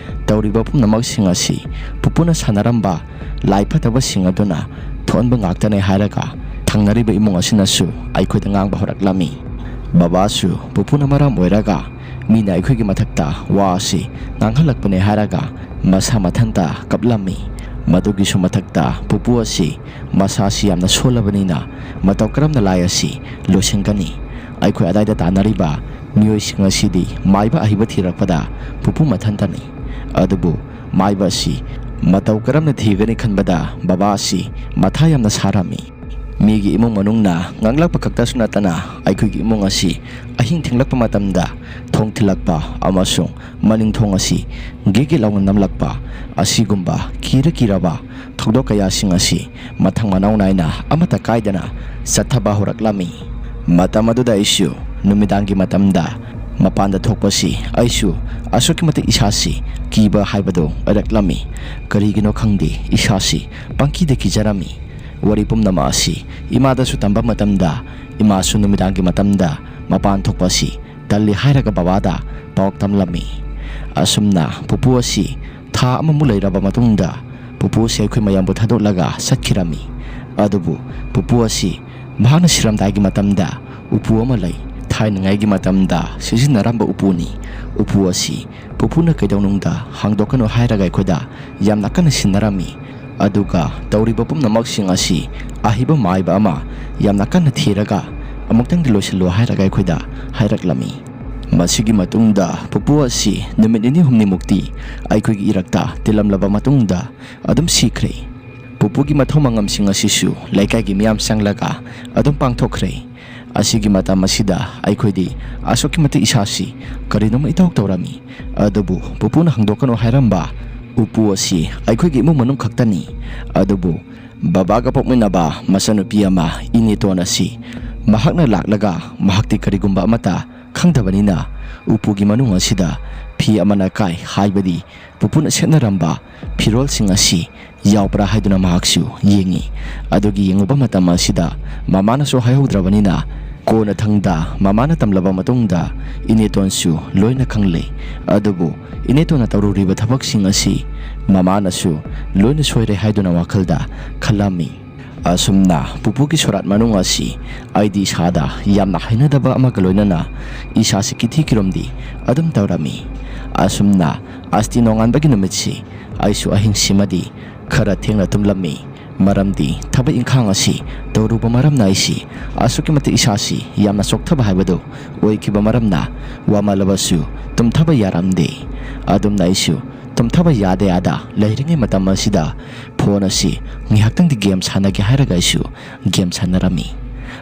ꯇꯧꯔꯤꯕ ꯄꯨꯝꯅꯃꯛꯁꯤꯡ ꯑꯁꯤ ꯄꯨꯄꯨꯅ ꯁꯥꯟꯅꯔꯝꯕ ꯂꯥꯏ ꯐꯠꯇꯕꯁꯤꯡ ꯑꯗꯨꯅ ꯊꯣꯛꯍꯟꯕ ꯉꯥꯛꯇꯅꯦ ꯍꯥꯏꯔꯒ ꯊꯪꯅꯔꯤꯕ ꯏꯃꯨꯡ ꯑꯁꯤꯅꯁꯨ ꯑꯩꯈꯣꯏꯗ ꯉꯥꯡꯕ ꯍꯧꯔꯛꯂꯝꯃꯤ꯫ ꯕꯕꯥꯁꯨ ꯄꯨꯄꯨꯅ ꯃꯔꯝ ꯑꯣꯏꯔꯒ ꯃꯤꯅ ꯑꯩꯈꯣꯏꯒꯤ ꯃꯊꯛꯇ ꯋꯥ ꯑꯁꯤ ꯉꯥꯡꯍꯜꯂꯛꯄꯅꯦ ꯍꯥꯏꯔꯒ ꯃꯁꯥ ꯃꯊꯟꯇ ꯀꯞꯂꯝꯃꯤ꯫ ꯃꯗꯨꯒꯤꯁꯨ ꯃꯊꯛꯇ ꯄꯨꯄꯨ ꯑꯁꯤ ꯃꯁꯥꯁꯤ ꯌꯥꯝꯅ ꯁꯣꯜꯂꯕꯅꯤꯅ ꯃꯇꯧ ꯀꯔꯝꯅ ꯂꯥꯏ ꯑꯁꯤ ꯂꯣꯏꯁꯤꯟꯒꯅꯤ? ꯑꯩꯈꯣꯏ ꯑꯗꯥꯏꯗ ꯇꯥꯟꯅꯔꯤꯕ ꯃꯤꯑꯣꯏꯁꯤꯡ ꯑꯁꯤꯗꯤ ꯃꯥꯏꯕ ꯑꯍꯩꯕ ꯊꯤꯔꯛꯄꯗ ꯄꯨꯄꯨ ꯃꯊꯟꯇꯅꯤ꯫ ꯑꯗꯨꯕꯨ ꯃꯥꯏꯕ ꯑꯁꯤ ꯃꯇꯧ ꯀꯔꯝꯅ ꯊꯤꯒꯅꯤ ꯈꯟꯕꯗ ꯕꯕꯥ ꯑꯁꯤ ꯃꯊꯥ ꯌꯥꯝꯅ ꯁꯥꯔꯝꯃꯤ꯫ ꯃꯤꯒꯤ ꯏꯃꯨꯡ ꯃꯅꯨꯡꯅ ꯉꯥꯡꯂꯛꯄ ꯈꯛꯇꯁꯨ ꯅꯠꯇꯅ ꯑꯩꯈꯣꯏꯒꯤ ꯏꯃꯨꯡ ꯑꯁꯤ ꯑꯍꯤꯡ ꯊꯦꯡꯂꯛꯄ ꯃꯇꯝꯗ ꯊꯣꯡ ꯊꯤꯜꯂꯛꯄ ꯑꯃꯁꯨꯡ ꯃꯅꯤꯡ ꯊꯣꯡ ꯑꯁꯤ ꯒꯤꯠ ꯒꯤꯠ ꯂꯥꯎꯅ ꯅꯝꯂꯛꯄ ꯑꯁꯤꯒꯨꯝꯕ ꯀꯤꯔ ꯀꯤꯔꯕ ꯊꯧꯗꯣꯛ ꯀꯌꯥꯁꯤꯡ ꯑꯁꯤ ꯃꯊꯪ ꯃꯅꯥꯎ ꯅꯥꯏꯅ ꯑꯃꯠꯇ ꯀꯥꯏꯗꯅ ꯆꯠꯊꯕ ꯍꯧꯔꯛꯂꯝꯃꯤ꯫ ꯃꯇꯝ ꯑꯗꯨꯗ ꯑꯩꯁꯨ ꯅꯨꯃꯤꯗꯥꯡꯒꯤ ꯃꯇꯝꯗ ꯃꯄꯥꯟꯗ ꯊꯣꯛꯄꯁꯤ ꯑꯩꯁꯨ ꯑꯁꯨꯛꯀꯤ ꯃꯇꯤꯛ ꯏꯁꯥꯁꯤ ꯀꯤꯕ ꯍꯥꯏꯕꯗꯨ ꯑꯣꯏꯔꯛꯂꯝꯃꯤ꯫ ꯀꯔꯤꯒꯤꯅꯣ ꯈꯪꯗꯦ, ꯏꯁꯥꯁꯤ ꯄꯪꯀꯤꯗ ꯀꯤꯖꯔꯝꯃꯤ꯫ ꯋꯥꯔꯤ ꯄꯨꯝꯅꯃꯛ ꯑꯁꯤ ꯏꯃꯥꯗꯁꯨ ꯇꯝꯕ ꯃꯇꯝꯗ ꯏꯃꯥꯁꯨ ꯅꯨꯃꯤꯗꯥꯡꯒꯤ ꯃꯇꯝꯗ ꯃꯄꯥꯟ ꯊꯣꯛꯄ ꯑꯁꯤ ꯇꯜꯂꯤ ꯍꯥꯏꯔꯒ ꯕꯕꯥꯗ ꯄꯥꯎ ꯇꯝꯂꯝꯃꯤ꯫ ꯑꯁꯨꯝꯅ ꯄꯨꯄꯨ ꯑꯁꯤ ꯊꯥ ꯑꯃꯃꯨꯛ ꯂꯩꯔꯕ ꯃꯇꯨꯡꯗ ꯄꯨꯄꯨ ꯑꯁꯤ ꯑꯩꯈꯣꯏ ꯃꯌꯥꯝꯕꯨ ꯊꯥꯗꯣꯛꯂꯒ ꯆꯠꯈꯤꯔꯝꯃꯤ꯫ ꯑꯗꯨꯕꯨ ꯄꯨꯄꯨ ꯑꯁꯤ ꯃꯍꯥꯛꯅ ꯁꯤꯔꯝꯗꯥꯏꯒꯤ ꯃꯇꯝꯗ ꯎꯄꯨ ꯑꯃ ꯂꯩ꯫ ꯊꯥꯏꯅꯉꯩꯒꯤ ꯃꯇꯝꯗ ꯁꯤꯖꯤꯟꯅꯔꯝꯕ ꯎꯄꯨꯅꯤ꯫ ꯎꯄꯨ ꯑꯁꯤ ꯄꯨꯄꯨꯅ ꯀꯩꯗꯧꯅꯨꯡꯗ ꯍꯥꯡꯗꯣꯛꯀꯅꯨ ꯍꯥꯏꯔꯒ ꯑꯩꯈꯣꯏꯗ ꯌꯥꯝꯅ ꯀꯟꯅ ꯁꯤꯟꯅꯔꯝꯃꯤ꯫ ꯑꯗꯨꯒ ꯇꯧꯔꯤꯕ ꯄꯨꯝꯅꯃꯛꯁꯤꯡ ꯑꯁꯤ ꯑꯍꯩꯕ ꯃꯥꯏꯕ ꯑꯃ ꯌꯥꯝꯅ ꯀꯟꯅ ꯊꯤꯔꯒ ꯑꯃꯨꯛꯇꯪꯗꯤ ꯂꯣꯏꯁꯤꯜꯂꯨ ꯍꯥꯏꯔꯒ ꯑꯩꯈꯣꯏꯗ ꯍꯥꯏꯔꯛꯂꯝꯃꯤ꯫ ꯃꯁꯤꯒꯤ ꯃꯇꯨꯡꯗ ꯄꯨꯄꯨ ꯑꯁꯤ ꯅꯨꯃꯤꯠ ꯅꯤꯅꯤ ꯍꯨꯝꯅꯤꯃꯨꯛꯇꯤ ꯑꯩꯈꯣꯏꯒꯤ ꯏꯔꯛꯇ ꯇꯤꯜꯂꯝꯂꯕ ꯃꯇꯨꯡꯗ ꯑꯗꯨꯝ ꯁꯤꯈ꯭ꯔꯦ꯫ ꯄꯨꯄꯨꯒꯤ ꯃꯊꯧ ꯃꯉꯝꯁꯤꯡ ꯑꯁꯤꯁꯨ ꯂꯩꯀꯥꯏꯒꯤ ꯃꯤꯌꯥꯝ ꯆꯪꯂꯒ ꯑꯗꯨꯝ ꯄꯥꯡꯊꯣꯛꯈ꯭ꯔꯦ꯫ ꯑꯁꯤꯒꯤ ꯃꯇꯝ ꯑꯁꯤꯗ ꯑꯩꯈꯣꯏꯗꯤ ꯑꯁꯨꯛꯀꯤ ꯃꯇꯤꯛ ꯏꯁꯥꯁꯤ ꯀꯔꯤꯅꯣꯃ ꯏꯇꯧ ꯇꯧꯔꯝꯃꯤ꯫ ꯑꯗꯨꯕꯨ ꯄꯨꯄꯨꯅ ꯍꯪꯗꯣꯛꯀꯅꯨ ꯍꯥꯏꯔꯝꯕ ꯎꯄꯨ ꯑꯁꯤ ꯑꯩꯈꯣꯏꯒꯤ ꯏꯃꯨꯡ ꯃꯅꯨꯡ ꯈꯛꯇꯅꯤ꯫ ꯑꯗꯨꯕꯨ ꯕꯕꯥꯒ ꯄꯣꯛꯃꯤꯟꯅꯕ ꯃꯆꯟꯅꯨꯄꯤ ꯑꯃ ꯏꯅꯦꯇꯣꯟ ꯑꯁꯤ ꯃꯍꯥꯛꯅ ꯂꯥꯛꯂꯒ ꯃꯍꯥꯛꯇꯤ ꯀꯔꯤꯒꯨꯝꯕ ꯑꯃꯠꯇ ꯈꯪꯗꯕꯅꯤꯅ ꯎꯄꯨꯒꯤ ꯃꯅꯨꯡ ꯑꯁꯤꯗ ꯐꯤ ꯑꯃꯅ ꯀꯥꯏ ꯍꯥꯏꯕꯗꯤ ꯄꯨꯄꯨꯅ ꯁꯦꯠꯅꯔꯝꯕ ꯐꯤꯔꯣꯜꯁꯤꯡ ꯑꯁꯤ ꯌꯥꯎꯕ꯭ꯔꯥ ꯍꯥꯏꯗꯨꯅ ꯃꯍꯥꯛꯁꯨ ꯌꯦꯡꯉꯤ꯫ ꯑꯗꯨꯒꯤ ꯌꯦꯡꯉꯨꯕ ꯃꯇꯝ ꯑꯁꯤꯗ ꯃꯃꯥꯅꯁꯨ ꯍꯥꯏꯍꯧꯗ꯭ꯔꯕꯅꯤꯅ ꯀꯣꯟꯅꯊꯪꯗ ꯃꯃꯥꯅ ꯇꯝꯂꯕ ꯃꯇꯨꯡꯗ ꯏꯅꯦꯇꯣꯟꯁꯨ ꯂꯣꯏꯅ ꯈꯪꯂꯦ꯫ ꯑꯗꯨꯕꯨ ꯏꯅꯦꯇꯣꯟꯅ ꯇꯧꯔꯨꯔꯤꯕ ꯊꯕꯛꯁꯤꯡ ꯑꯁꯤ ꯃꯃꯥꯅꯁꯨ ꯂꯣꯏꯅ ꯁꯣꯏꯔꯦ ꯍꯥꯏꯗꯨꯅ ꯋꯥꯈꯜꯗ ꯈꯜꯂꯝꯃꯤ꯫ ꯑꯁꯨꯝꯅ ꯄꯨꯄꯨꯒꯤ ꯁꯣꯔꯥꯠ ꯃꯅꯨꯡ ꯑꯁꯤ ꯑꯩꯗꯤ ꯏꯁꯥꯗ ꯌꯥꯝꯅ ꯍꯩꯅꯗꯕ ꯑꯃꯒ ꯂꯣꯏꯅꯅ ꯏꯁꯥꯁꯤ ꯀꯤꯊꯤ ꯀꯤꯔꯣꯝꯗꯤ ꯑꯗꯨꯝ ꯇꯧꯔꯝꯃꯤ꯫ ꯑꯁꯨꯝꯅ ꯑꯁꯇꯤ ꯅꯣꯡꯉꯥꯟꯕꯒꯤ ꯅꯨꯃꯤꯠꯁꯤ ꯑꯩꯁꯨ ꯑꯍꯤꯡꯁꯤꯃꯗꯤ ꯈꯔ ꯊꯦꯡꯅ ꯇꯨꯝꯂꯝꯃꯤ꯫ ꯃꯔꯝꯗꯤ ꯊꯕꯛ ꯏꯪꯈꯥꯡ ꯑꯁꯤ ꯇꯧꯔꯨꯕ ꯃꯔꯝꯅ ꯑꯩꯁꯤ ꯑꯁꯨꯛꯀꯤ ꯃꯇꯤꯛ ꯏꯁꯥꯁꯤ ꯌꯥꯝꯅ ꯆꯣꯛꯊꯕ ꯍꯥꯏꯕꯗꯨ ꯑꯣꯏꯈꯤꯕ ꯃꯔꯝꯅ ꯋꯥꯃꯜꯂꯕꯁꯨ ꯇꯨꯝꯊꯕ ꯌꯥꯔꯝꯗꯦ꯫ ꯑꯗꯨꯝꯅ ꯑꯩꯁꯨ ꯇꯨꯝꯊꯕ ꯌꯥꯗ ꯌꯥꯗ ꯂꯩꯔꯤꯉꯩ ꯃꯇꯝ ꯑꯁꯤꯗ ꯐꯣꯟ ꯑꯁꯤ ꯉꯥꯏꯍꯥꯛꯇꯪꯗꯤ ꯒꯦꯝ ꯁꯥꯟꯅꯒꯦ ꯍꯥꯏꯔꯒ ꯑꯩꯁꯨ ꯒꯦꯝ ꯁꯥꯟꯅꯔꯝꯃꯤ꯫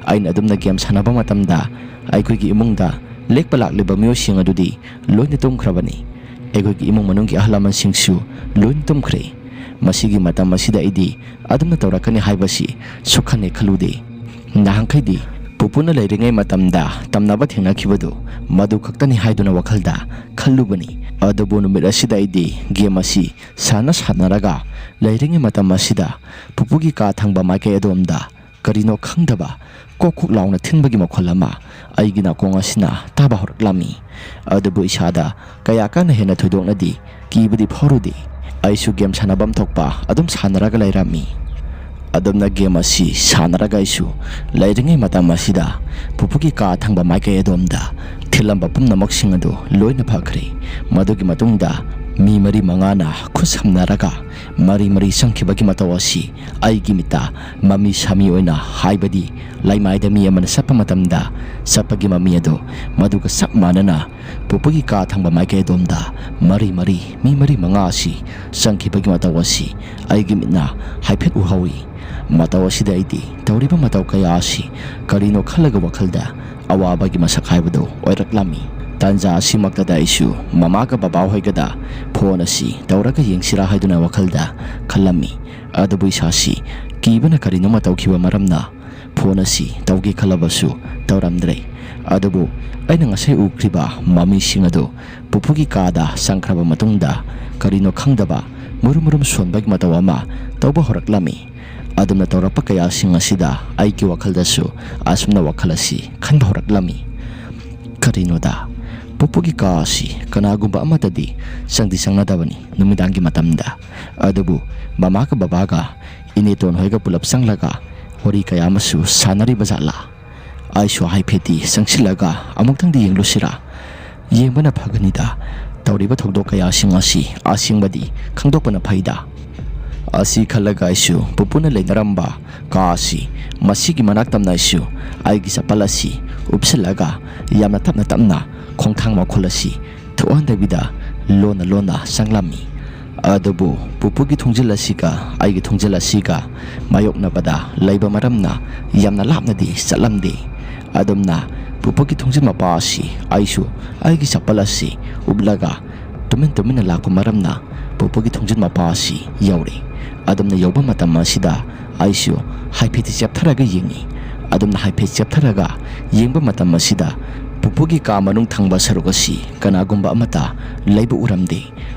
ꯑꯩꯅ ꯑꯗꯨꯝꯅ ꯒꯦꯝ ꯁꯥꯟꯅꯕ ꯃꯇꯝꯗ ꯑꯩꯈꯣꯏꯒꯤ ꯏꯃꯨꯡꯗ ꯂꯦꯛꯄ ꯂꯥꯛꯂꯤꯕ ꯃꯤꯑꯣꯏꯁꯤꯡ ꯑꯗꯨꯗꯤ ꯂꯣꯏꯅ ꯇꯨꯝꯈ꯭ꯔꯕꯅꯤ꯫ ꯑꯩꯈꯣꯏꯒꯤ ꯏꯃꯨꯡ ꯃꯅꯨꯡꯒꯤ ꯑꯍꯜ ꯂꯃꯟꯁꯤꯡꯁꯨ ꯂꯣꯏꯅ ꯇꯨꯝꯈ꯭ꯔꯦ꯫ ꯃꯁꯤꯒꯤ ꯃꯇꯝ ꯑꯁꯤꯗ ꯑꯩꯗꯤ ꯑꯗꯨꯝꯅ ꯇꯧꯔꯛꯀꯅꯤ ꯍꯥꯏꯕꯁꯤ ꯁꯨꯛꯈꯟ ꯍꯦꯛ ꯈꯜꯂꯨꯗꯦ꯫ ꯅꯍꯥꯟꯈꯩꯗꯤ ꯄꯨꯄꯨꯅ ꯂꯩꯔꯤꯉꯩ ꯃꯇꯝꯗ ꯇꯝꯅꯕ ꯊꯦꯡꯅꯈꯤꯕꯗꯨ ꯃꯗꯨ ꯈꯛꯇꯅꯤ ꯍꯥꯏꯗꯨꯅ ꯋꯥꯈꯜꯗ ꯈꯜꯂꯨꯕꯅꯤ꯫ ꯑꯗꯨꯕꯨ ꯅꯨꯃꯤꯠ ꯑꯁꯤꯗ ꯑꯩꯗꯤ ꯒꯦꯝ ꯑꯁꯤ ꯁꯥꯟꯅ ꯁꯥꯟꯅꯔꯒ ꯂꯩꯔꯤꯉꯩ ꯃꯇꯝ ꯑꯁꯤꯗ ꯄꯨꯄꯨꯒꯤ ꯀꯥ ꯊꯪꯕ ꯃꯥꯏꯀꯩ ꯑꯗꯣꯝꯗ ꯀꯔꯤꯅꯣ ꯈꯪꯗꯕ ꯀꯣꯛ ꯀꯣꯛ ꯂꯥꯎꯅ ꯊꯤꯟꯕꯒꯤ ꯃꯈꯣꯜ ꯑꯃ ꯑꯩꯒꯤ ꯅꯥꯀꯣꯡ ꯑꯁꯤꯅ ꯇꯥꯕ ꯍꯧꯔꯛꯂꯝꯃꯤ꯫ ꯑꯗꯨꯕꯨ ꯏꯁꯥꯗ ꯀꯌꯥ ꯀꯟꯅ ꯍꯦꯟꯅ ꯊꯣꯏꯗꯣꯛꯅꯗꯤ ꯀꯤꯕꯗꯤ ꯐꯥꯎꯔꯨꯗꯦ꯫ ꯑꯩꯁꯨ ꯒꯦꯝ ꯁꯥꯟꯅꯐꯝ ꯊꯣꯛꯄ ꯑꯗꯨꯝ ꯁꯥꯟꯅꯔꯒ ꯂꯩꯔꯝꯃꯤ꯫ ꯑꯗꯨꯝꯅ ꯒꯦꯝ ꯑꯁꯤ ꯁꯥꯟꯅꯔꯒ ꯑꯩꯁꯨ ꯂꯩꯔꯤꯉꯩ ꯃꯇꯝ ꯑꯁꯤꯗ ꯄꯨꯄꯨꯒꯤ ꯀꯥ ꯊꯪꯕ ꯃꯥꯏꯀꯩ ꯑꯗꯣꯝꯗ ꯊꯤꯜꯂꯝꯕ ꯄꯨꯝꯅꯃꯛꯁꯤꯡ ꯑꯗꯨ ꯂꯣꯏꯅ ꯐꯈ꯭ꯔꯦ꯫ ꯃꯗꯨꯒꯤ ꯃꯇꯨꯡꯗ ꯃꯤ ꯃꯔꯤ ꯃꯉꯥꯅ ꯈꯨꯠ ꯁꯝꯅꯔꯒ ꯃꯔꯤ ꯃꯔꯤ ꯆꯪꯈꯤꯕꯒꯤ ꯃꯇꯧ ꯑꯁꯤ ꯑꯩꯒꯤ ꯃꯤꯠꯇ ꯃꯃꯤ ꯁꯥꯃꯤ ꯑꯣꯏꯅ, ꯍꯥꯏꯕꯗꯤ ꯂꯩꯃꯥꯏꯗ ꯃꯤ ꯑꯃꯅ ꯆꯠꯄ ꯃꯇꯝꯗ ꯆꯠꯄꯒꯤ ꯃꯃꯤ ꯑꯗꯨ, ꯃꯗꯨꯒ ꯆꯞ ꯃꯥꯟꯅꯅ ꯄꯨꯄꯨꯒꯤ ꯀꯥ ꯊꯪꯕ ꯃꯥꯏꯀꯩ ꯑꯗꯣꯝꯗ ꯃꯔꯤ ꯃꯔꯤ, ꯃꯤ ꯃꯔꯤ ꯃꯉꯥ ꯑꯁꯤ ꯆꯪꯈꯤꯕꯒꯤ ꯃꯇꯧ ꯑꯁꯤ ꯑꯩꯒꯤ ꯃꯤꯠꯅ ꯍꯥꯏꯐꯦꯠ ꯎꯍꯧꯏ꯫ ꯃꯇꯧ ꯑꯁꯤꯗ ꯑꯩꯗꯤ ꯇꯧꯔꯤꯕ ꯃꯇꯧ ꯀꯌꯥ ꯑꯁꯤ ꯀꯔꯤꯅꯣ ꯈꯜꯂꯒ ꯋꯥꯈꯜꯗ ꯑꯋꯥꯕꯒꯤ ꯃꯁꯛ ꯍꯥꯏꯕꯗꯨ ꯑꯣꯏꯔꯛꯂꯝꯃꯤ꯫ ꯇꯥꯟꯖꯥ ꯑꯁꯤꯃꯛꯇꯗ ꯑꯩꯁꯨ ꯃꯃꯥꯒ ꯕꯕꯥ ꯍꯣꯏꯒꯗ ꯐꯣꯟ ꯑꯁꯤ ꯇꯧꯔꯒ ꯌꯦꯡꯁꯤꯔꯥ ꯍꯥꯏꯗꯨꯅ ꯋꯥꯈꯜꯗ ꯈꯜꯂꯝꯃꯤ꯫ ꯑꯗꯨꯕꯨ ꯏꯁꯥꯁꯤ ꯀꯤꯕꯅ ꯀꯔꯤꯅꯣꯃ ꯇꯧꯈꯤꯕ ꯃꯔꯝꯅ ꯐꯣꯟ ꯑꯁꯤ ꯇꯧꯒꯦ ꯈꯜꯂꯕꯁꯨ ꯇꯧꯔꯝꯗ꯭ꯔꯦ꯫ ꯑꯗꯨꯕꯨ ꯑꯩꯅ ꯉꯁꯥꯏ ꯎꯈ꯭ꯔꯤꯕ ꯃꯃꯤꯁꯤꯡ ꯑꯗꯨ ꯄꯨꯄꯨꯒꯤ ꯀꯥꯗ ꯆꯪꯈ꯭ꯔꯕ ꯃꯇꯨꯡꯗ ꯀꯔꯤꯅꯣ ꯈꯪꯗꯕ ꯃꯨꯔꯨꯝ ꯃꯨꯔꯨꯝ ꯁꯣꯟꯕꯒꯤ ꯃꯇꯧ ꯑꯃ ꯇꯧꯕ ꯍꯧꯔꯛꯂꯝꯃꯤ꯫ ꯑꯗꯨꯝꯅ ꯇꯧꯔꯛꯄ ꯀꯌꯥꯁꯤꯡ ꯑꯁꯤꯗ ꯑꯩꯒꯤ ꯋꯥꯈꯜꯗꯁꯨ ꯑꯁꯨꯝꯅ ꯋꯥꯈꯜ ꯑꯁꯤ ꯈꯟꯕ ꯍꯧꯔꯛꯂꯝꯃꯤ꯫ ꯀꯔꯤꯅꯣꯗ, ꯄꯨꯄꯨꯒꯤ ꯀꯥ ꯑꯁꯤ ꯀꯅꯥꯒꯨꯝꯕ ꯑꯃꯠꯇꯗꯤ ꯆꯪꯗꯤ ꯆꯪꯅꯗꯕꯅꯤ ꯅꯨꯃꯤꯗꯥꯡꯒꯤ ꯃꯇꯝꯗ꯫ ꯑꯗꯨꯕꯨ ꯃꯃꯥꯒ ꯕꯕꯥꯒ ꯏꯅꯦꯇꯣꯟ ꯍꯣꯏꯒ ꯄꯨꯂꯞ ꯆꯪꯂꯒ ꯋꯥꯔꯤ ꯀꯌꯥ ꯑꯃꯁꯨ ꯁꯥꯟꯅꯔꯤꯕ ꯖꯥꯠꯂꯥ? ꯑꯩꯁꯨ ꯍꯥꯏꯐꯦꯠꯇꯤ ꯆꯪꯁꯤꯜꯂꯒ ꯑꯃꯨꯛꯇꯪꯗꯤ ꯌꯦꯡꯂꯨꯁꯤꯔꯥ? ꯌꯦꯡꯕꯅ ꯐꯒꯅꯤꯗ꯫ ꯇꯧꯔꯤꯕ ꯊꯧꯗꯣꯛ ꯀꯌꯥꯁꯤꯡ ꯑꯁꯤ ꯑꯁꯦꯡꯕꯗꯤ ꯈꯪꯗꯣꯛꯄꯅ ꯐꯩꯗ꯫ ꯑꯁꯤ ꯈꯜꯂꯒ ꯑꯩꯁꯨ ꯄꯨꯄꯨꯅ ꯂꯩꯅꯔꯝꯕ ꯀꯥ ꯑꯁꯤ, ꯃꯁꯤꯒꯤ ꯃꯅꯥꯛ ꯇꯝꯅ ꯑꯩꯁꯨ ꯑꯩꯒꯤ ꯆꯄꯜ ꯑꯁꯤ ꯎꯞꯁꯤꯜꯂꯒ ꯌꯥꯝꯅ ꯇꯞꯅ ꯇꯞꯅ ꯈꯣꯡꯊꯥꯡ ꯃꯈꯣꯜ ꯑꯁꯤ ꯊꯣꯛꯍꯟꯗꯕꯤꯗ ꯂꯣꯟꯅ ꯂꯣꯟꯅ ꯆꯪꯂꯝꯃꯤ꯫ ꯑꯗꯨꯕꯨ ꯄꯨꯄꯨꯒꯤ ꯊꯣꯡꯖꯤꯜ ꯑꯁꯤꯒ ꯑꯩꯒꯤ ꯊꯣꯡꯖꯤꯜ ꯑꯁꯤꯒ ꯃꯥꯌꯣꯛꯅꯕꯗ ꯂꯩꯕ ꯃꯔꯝꯅ ꯌꯥꯝꯅ ꯂꯥꯞꯅꯗꯤ ꯆꯠꯂꯝꯗꯦ꯫ ꯑꯗꯨꯝꯅ ꯄꯨꯄꯨꯒꯤ ꯊꯣꯡꯖꯤꯜ ꯃꯄꯥ ꯑꯁꯤ ꯑꯩꯁꯨ ꯑꯩꯒꯤ ꯆꯄꯜ ꯑꯁꯤ ꯎꯞꯂꯒ ꯇꯨꯃꯤꯟ ꯇꯨꯃꯤꯟꯅ ꯂꯥꯛꯄ ꯃꯔꯝꯅ ꯄꯨꯄꯨꯒꯤ ꯊꯣꯡꯖꯤꯜ ꯃꯄꯥ ꯑꯁꯤ ꯌꯧꯔꯦ꯫ ꯑꯗꯨꯝꯅ ꯌꯧꯕ ꯃꯇꯝ ꯑꯁꯤꯗ ꯑꯩꯁꯨ ꯍꯥꯏꯐꯦꯠꯇꯤ ꯆꯦꯞꯊꯔꯒ ꯌꯦꯡꯉꯤ꯫ ꯑꯗꯨꯝꯅ ꯍꯥꯏꯐꯦꯠ ꯆꯦꯞꯊꯔꯒ ꯌꯦꯡꯕ ꯃꯇꯝ ꯑꯁꯤꯗ ꯄꯨꯄꯨꯒꯤ ꯀꯥ ꯃꯅꯨꯡ ꯊꯪꯕ ꯁꯔꯨꯛ ꯑꯁꯤ ꯀꯅꯥꯒꯨꯝꯕ ꯑꯃꯠꯇ ꯂꯩꯕ ꯎꯔꯝꯗꯦ꯫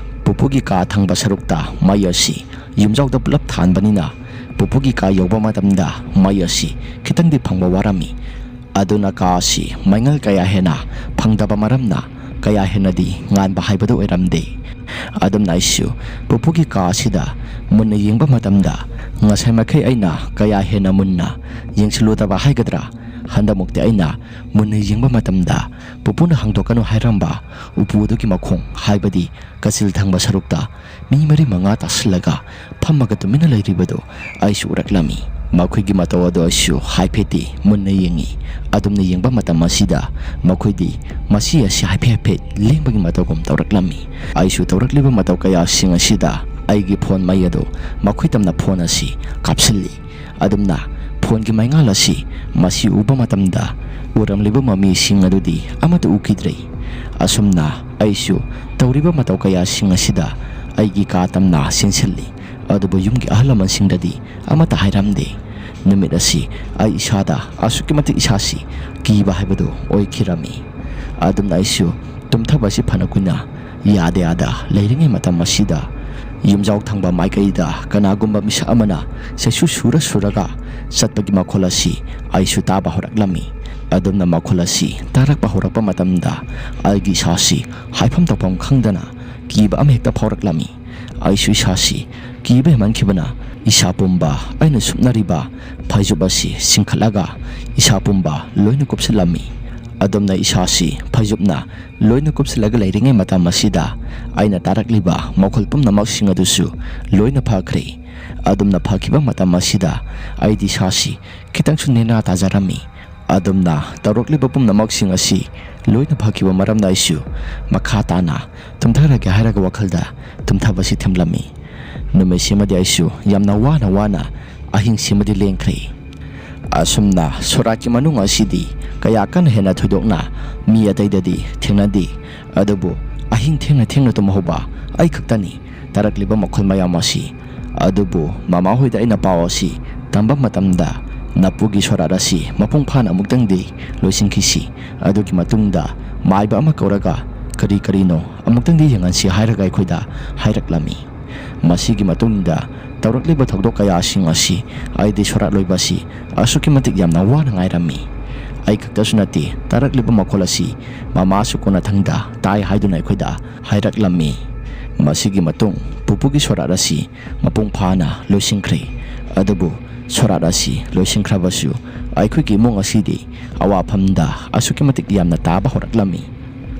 ꯄꯨꯄꯨꯒꯤ ꯀꯥ ꯊꯪꯕ ꯁꯔꯨꯛꯇ ꯃꯩ ꯑꯁꯤ ꯌꯨꯝꯖꯥꯎꯗ ꯄꯨꯂꯞ ꯊꯥꯟꯕꯅꯤꯅ ꯄꯨꯄꯨꯒꯤ ꯀꯥ ꯌꯧꯕ ꯃꯇꯝꯗ ꯃꯩ ꯑꯁꯤ ꯈꯤꯇꯪꯗꯤ ꯐꯪꯕ ꯋꯥꯔꯝꯃꯤ꯫ ꯑꯗꯨꯅ ꯀꯥ ꯑꯁꯤ ꯃꯩꯉꯥꯜ ꯀꯌꯥ ꯍꯦꯟꯅ ꯐꯪꯗꯕ ꯃꯔꯝꯅ ꯀꯌꯥ ꯍꯦꯟꯅꯗꯤ ꯉꯥꯟꯕ ꯍꯥꯏꯕꯗꯨ ꯑꯣꯏꯔꯝꯗꯦ꯫ ꯑꯗꯨꯝꯅ ꯑꯩꯁꯨ ꯄꯨꯄꯨꯒꯤ ꯀꯥ ꯑꯁꯤꯗ ꯃꯨꯟꯅ ꯌꯦꯡꯕ ꯃꯇꯝꯗ ꯉꯁꯥꯏ ꯃꯈꯩ ꯑꯩꯅ ꯀꯌꯥ ꯍꯦꯟꯅ ꯃꯨꯟꯅ ꯌꯦꯡꯁꯤꯜꯂꯨꯗꯕ ꯍꯥꯏꯒꯗ꯭ꯔꯥ, ꯍꯟꯗꯛꯃꯨꯛꯇꯤ ꯑꯩꯅ ꯃꯨꯟꯅ ꯌꯦꯡꯕ ꯃꯇꯝꯗ ꯄꯨꯄꯨꯅ ꯍꯥꯡꯗꯣꯛꯀꯅꯨ ꯍꯥꯏꯔꯝꯕ ꯎꯄꯨ ꯑꯗꯨꯒꯤ ꯃꯈꯣꯡ, ꯍꯥꯏꯕꯗꯤ ꯀꯆꯤꯜ ꯊꯪꯕ ꯁꯔꯨꯛꯇ ꯃꯤ ꯃꯔꯤ ꯃꯉꯥ ꯇꯥꯁꯤꯜꯂꯒ ꯐꯝꯃꯒ ꯇꯨꯃꯤꯟꯅ ꯂꯩꯔꯤꯕꯗꯨ ꯑꯩꯁꯨ ꯎꯔꯛꯂꯝꯃꯤ꯫ ꯃꯈꯣꯏꯒꯤ ꯃꯇꯧ ꯑꯗꯨ ꯑꯩꯁꯨ ꯍꯥꯏꯐꯦꯠꯇꯤ ꯃꯨꯟꯅ ꯌꯦꯡꯉꯤ꯫ ꯑꯗꯨꯝꯅ ꯌꯦꯡꯕ ꯃꯇꯝ ꯑꯁꯤꯗ ꯃꯈꯣꯏꯗꯤ ꯃꯁꯤ ꯑꯁꯤ ꯍꯥꯏꯐꯦꯠ ꯍꯥꯏꯐꯦꯠ ꯂꯦꯡꯕꯒꯤ ꯃꯇꯧꯒꯨꯝ ꯇꯧꯔꯛꯂꯝꯃꯤ꯫ ꯑꯩꯁꯨ ꯇꯧꯔꯛꯂꯤꯕ ꯃꯇꯧ ꯀꯌꯥꯁꯤꯡ ꯑꯁꯤꯗ ꯑꯩꯒꯤ ꯐꯣꯟ ꯃꯩ ꯑꯗꯨ ꯃꯈꯣꯏ ꯇꯝꯅ ꯐꯣꯟ ꯑꯁꯤ ꯀꯥꯞꯁꯤꯜꯂꯤ꯫ ꯑꯗꯨꯝꯅ ꯐꯣꯟꯒꯤ ꯃꯩꯉꯥꯜ ꯑꯁꯤ ꯃꯁꯤ ꯎꯕ ꯃꯇꯝꯗ ꯎꯔꯝꯂꯤꯕ ꯃꯃꯤꯁꯤꯡ ꯑꯗꯨꯗꯤ ꯑꯃꯠꯇ ꯎꯈꯤꯗ꯭ꯔꯦ꯫ ꯑꯁꯨꯝꯅ ꯑꯩꯁꯨ ꯇꯧꯔꯤꯕ ꯃꯇꯧ ꯀꯌꯥꯁꯤꯡ ꯑꯁꯤꯗ ꯑꯩꯒꯤ ꯀꯥ ꯇꯝꯅ ꯆꯦꯟꯁꯤꯜꯂꯤ꯫ ꯑꯗꯨꯕꯨ ꯌꯨꯝꯒꯤ ꯑꯍꯜ ꯂꯃꯟꯁꯤꯡꯗꯗꯤ ꯑꯃꯠꯇ ꯍꯥꯏꯔꯝꯗꯦ꯫ ꯅꯨꯃꯤꯠ ꯑꯁꯤ ꯑꯩ ꯏꯁꯥꯗ ꯑꯁꯨꯛꯀꯤ ꯃꯇꯤꯛ ꯏꯁꯥꯁꯤ ꯀꯤꯕ ꯍꯥꯏꯕꯗꯨ ꯑꯣꯏꯈꯤꯔꯝꯃꯤ꯫ ꯑꯗꯨꯝꯅ ꯑꯩꯁꯨ ꯇꯨꯝꯊꯕ ꯑꯁꯤ ꯐꯅ ꯀꯨꯏꯅ ꯌꯥꯗ ꯌꯥꯗ ꯂꯩꯔꯤꯉꯩ ꯃꯇꯝ ꯑꯁꯤꯗ ꯌꯨꯝꯖꯥꯎ ꯊꯪꯕ ꯃꯥꯏꯀꯩꯗ ꯀꯅꯥꯒꯨꯝꯕ ꯃꯤꯁꯛ ꯑꯃꯅ ꯆꯩꯁꯨ ꯁꯨꯔ ꯁꯨꯔꯒ ꯆꯠꯄꯒꯤ ꯃꯈꯣꯜ ꯑꯁꯤ ꯑꯩꯁꯨ ꯇꯥꯕ ꯍꯧꯔꯛꯂꯝꯃꯤ꯫ ꯑꯗꯨꯝꯅ ꯃꯈꯣꯜ ꯑꯁꯤ ꯇꯥꯔꯛꯄ ꯍꯧꯔꯛꯄ ꯃꯇꯝꯗ ꯑꯩꯒꯤ ꯏꯁꯥꯁꯤ ꯍꯥꯏꯐꯝ ꯇꯧꯐꯝ ꯈꯪꯗꯅ ꯀꯤꯕ ꯑꯃ ꯍꯦꯛꯇ ꯐꯥꯎꯔꯛꯂꯝꯃꯤ꯫ ꯑꯩꯁꯨ ꯏꯁꯥꯁꯤ ꯀꯤꯕ ꯍꯦꯟꯃꯟꯈꯤꯕꯅ ꯏꯁꯥ ꯄꯨꯝꯕ ꯑꯩꯅ ꯁꯨꯞꯅꯔꯤꯕ ꯐꯩꯖꯨꯞ ꯑꯁꯤ ꯆꯤꯡꯈꯠꯂꯒ ꯏꯁꯥ ꯄꯨꯝꯕ ꯂꯣꯏꯅ ꯀꯨꯞꯁꯤꯜꯂꯝꯃꯤ꯫ ꯑꯗꯨꯝꯅ ꯏꯁꯥꯁꯤ ꯐꯩꯖꯨꯞꯅ ꯂꯣꯏꯅ ꯀꯨꯞꯁꯤꯜꯂꯒ ꯂꯩꯔꯤꯉꯩ ꯃꯇꯝ ꯑꯁꯤꯗ ꯑꯩꯅ ꯇꯥꯔꯛꯂꯤꯕ ꯃꯈꯣꯜ ꯄꯨꯝꯅꯃꯛꯁꯤꯡ ꯑꯗꯨꯁꯨ ꯂꯣꯏꯅ ꯐꯈ꯭ꯔꯦ꯫ ꯑꯗꯨꯝꯅ ꯐꯈꯤꯕ ꯃꯇꯝ ꯑꯁꯤꯗ ꯑꯩꯗꯤ ꯏꯁꯥꯁꯤ ꯈꯤꯇꯪꯁꯨ ꯅꯦꯅꯥ ꯇꯥꯖꯔꯝꯃꯤ꯫ ꯑꯗꯨꯝꯅ ꯇꯧꯔꯛꯂꯤꯕ ꯄꯨꯝꯅꯃꯛꯁꯤꯡ ꯑꯁꯤ ꯂꯣꯏꯅ ꯐꯈꯤꯕ ꯃꯔꯝꯅ ꯑꯩꯁꯨ ꯃꯈꯥ ꯇꯥꯅ ꯇꯨꯝꯊꯔꯒꯦ ꯍꯥꯏꯔꯒ ꯋꯥꯈꯜꯗ ꯇꯨꯝꯊꯕꯁꯤ ꯊꯝꯂꯝꯃꯤ꯫ ꯅꯨꯃꯤꯠꯁꯤꯃꯗꯤ ꯑꯩꯁꯨ ꯌꯥꯝꯅ ꯋꯥꯅ ꯋꯥꯅ ꯑꯍꯤꯡꯁꯤꯃꯗꯤ ꯂꯦꯟꯈ꯭ꯔꯦ꯫ ꯑꯁꯨꯝꯅ ꯁꯣꯔꯥꯠꯀꯤ ꯃꯅꯨꯡ ꯑꯁꯤꯗꯤ ꯀꯌꯥ ꯀꯟꯅ ꯍꯦꯟꯅ ꯊꯣꯏꯗꯣꯛꯅ ꯃꯤ ꯑꯇꯩꯗꯗꯤ ꯊꯦꯡꯅꯗꯦ꯫ ꯑꯗꯨꯕꯨ ꯑꯍꯤꯡ ꯊꯦꯡꯅ ꯊꯦꯡꯅ ꯇꯨꯝꯍꯧꯕ ꯑꯩ ꯈꯛꯇꯅꯤ ꯇꯥꯔꯛꯂꯤꯕ ꯃꯈꯣꯜ ꯃꯌꯥꯝ ꯑꯁꯤ꯫ ꯑꯗꯨꯕꯨ ꯃꯃꯥ ꯍꯣꯏꯗ ꯑꯩꯅ ꯄꯥꯎ ꯑꯁꯤ ꯇꯝꯕ ꯃꯇꯝꯗ ꯅꯄꯨꯒꯤ ꯁꯣꯔꯥꯠ ꯑꯁꯤ ꯃꯄꯨꯡ ꯐꯥꯅ ꯑꯃꯨꯛꯇꯪꯗꯤ ꯂꯣꯏꯁꯤꯟꯈꯤꯁꯤ꯫ ꯑꯗꯨꯒꯤ ꯃꯇꯨꯡꯗ ꯃꯥꯏꯕ ꯑꯃ ꯀꯧꯔꯒ ꯀꯔꯤ ꯀꯔꯤꯅꯣ ꯑꯃꯨꯛꯇꯪꯗꯤ ꯌꯦꯡꯍꯟꯁꯤ ꯍꯥꯏꯔꯒ ꯑꯩꯈꯣꯏꯗ ꯍꯥꯏꯔꯛꯂꯝꯃꯤ꯫ ꯃꯁꯤꯒꯤ ꯃꯇꯨꯡꯗ ꯇꯧꯔꯛꯂꯤꯕ ꯊꯧꯗꯣꯛ ꯀꯌꯥꯁꯤꯡ ꯑꯁꯤ ꯑꯩꯗꯤ ꯁꯣꯔꯥꯠ ꯂꯣꯏꯕ ꯑꯁꯤ ꯑꯁꯨꯛꯀꯤ ꯃꯇꯤꯛ ꯌꯥꯝꯅ ꯋꯥꯅ ꯉꯥꯏꯔꯝꯃꯤ꯫ ꯑꯩ ꯈꯛꯇꯁꯨ ꯅꯠꯇꯦ, ꯇꯥꯔꯛꯂꯤꯕ ꯃꯈꯣꯜ ꯑꯁꯤ ꯃꯃꯥꯁꯨ ꯀꯣꯟꯅꯊꯪꯗ ꯇꯥꯏ ꯍꯥꯏꯗꯨꯅ ꯑꯩꯈꯣꯏꯗ ꯍꯥꯏꯔꯛꯂꯝꯃꯤ꯫ ꯃꯁꯤꯒꯤ ꯃꯇꯨꯡ ꯄꯨꯄꯨꯒꯤ ꯁꯣꯔꯥꯠ ꯑꯁꯤ ꯃꯄꯨꯡ ꯐꯥꯅ ꯂꯣꯏꯁꯤꯟꯈ꯭ꯔꯦ꯫ ꯑꯗꯨꯕꯨ ꯁꯣꯔꯥꯠ ꯑꯁꯤ ꯂꯣꯏꯁꯤꯟꯈ꯭ꯔꯕꯁꯨ ꯑꯩꯈꯣꯏꯒꯤ ꯏꯃꯨꯡ ꯑꯁꯤꯗꯤ ꯑꯋꯥꯐꯝꯗ ꯑꯁꯨꯛꯀꯤ ꯃꯇꯤꯛ ꯌꯥꯝꯅ ꯇꯥꯕ ꯍꯧꯔꯛꯂꯝꯃꯤ꯫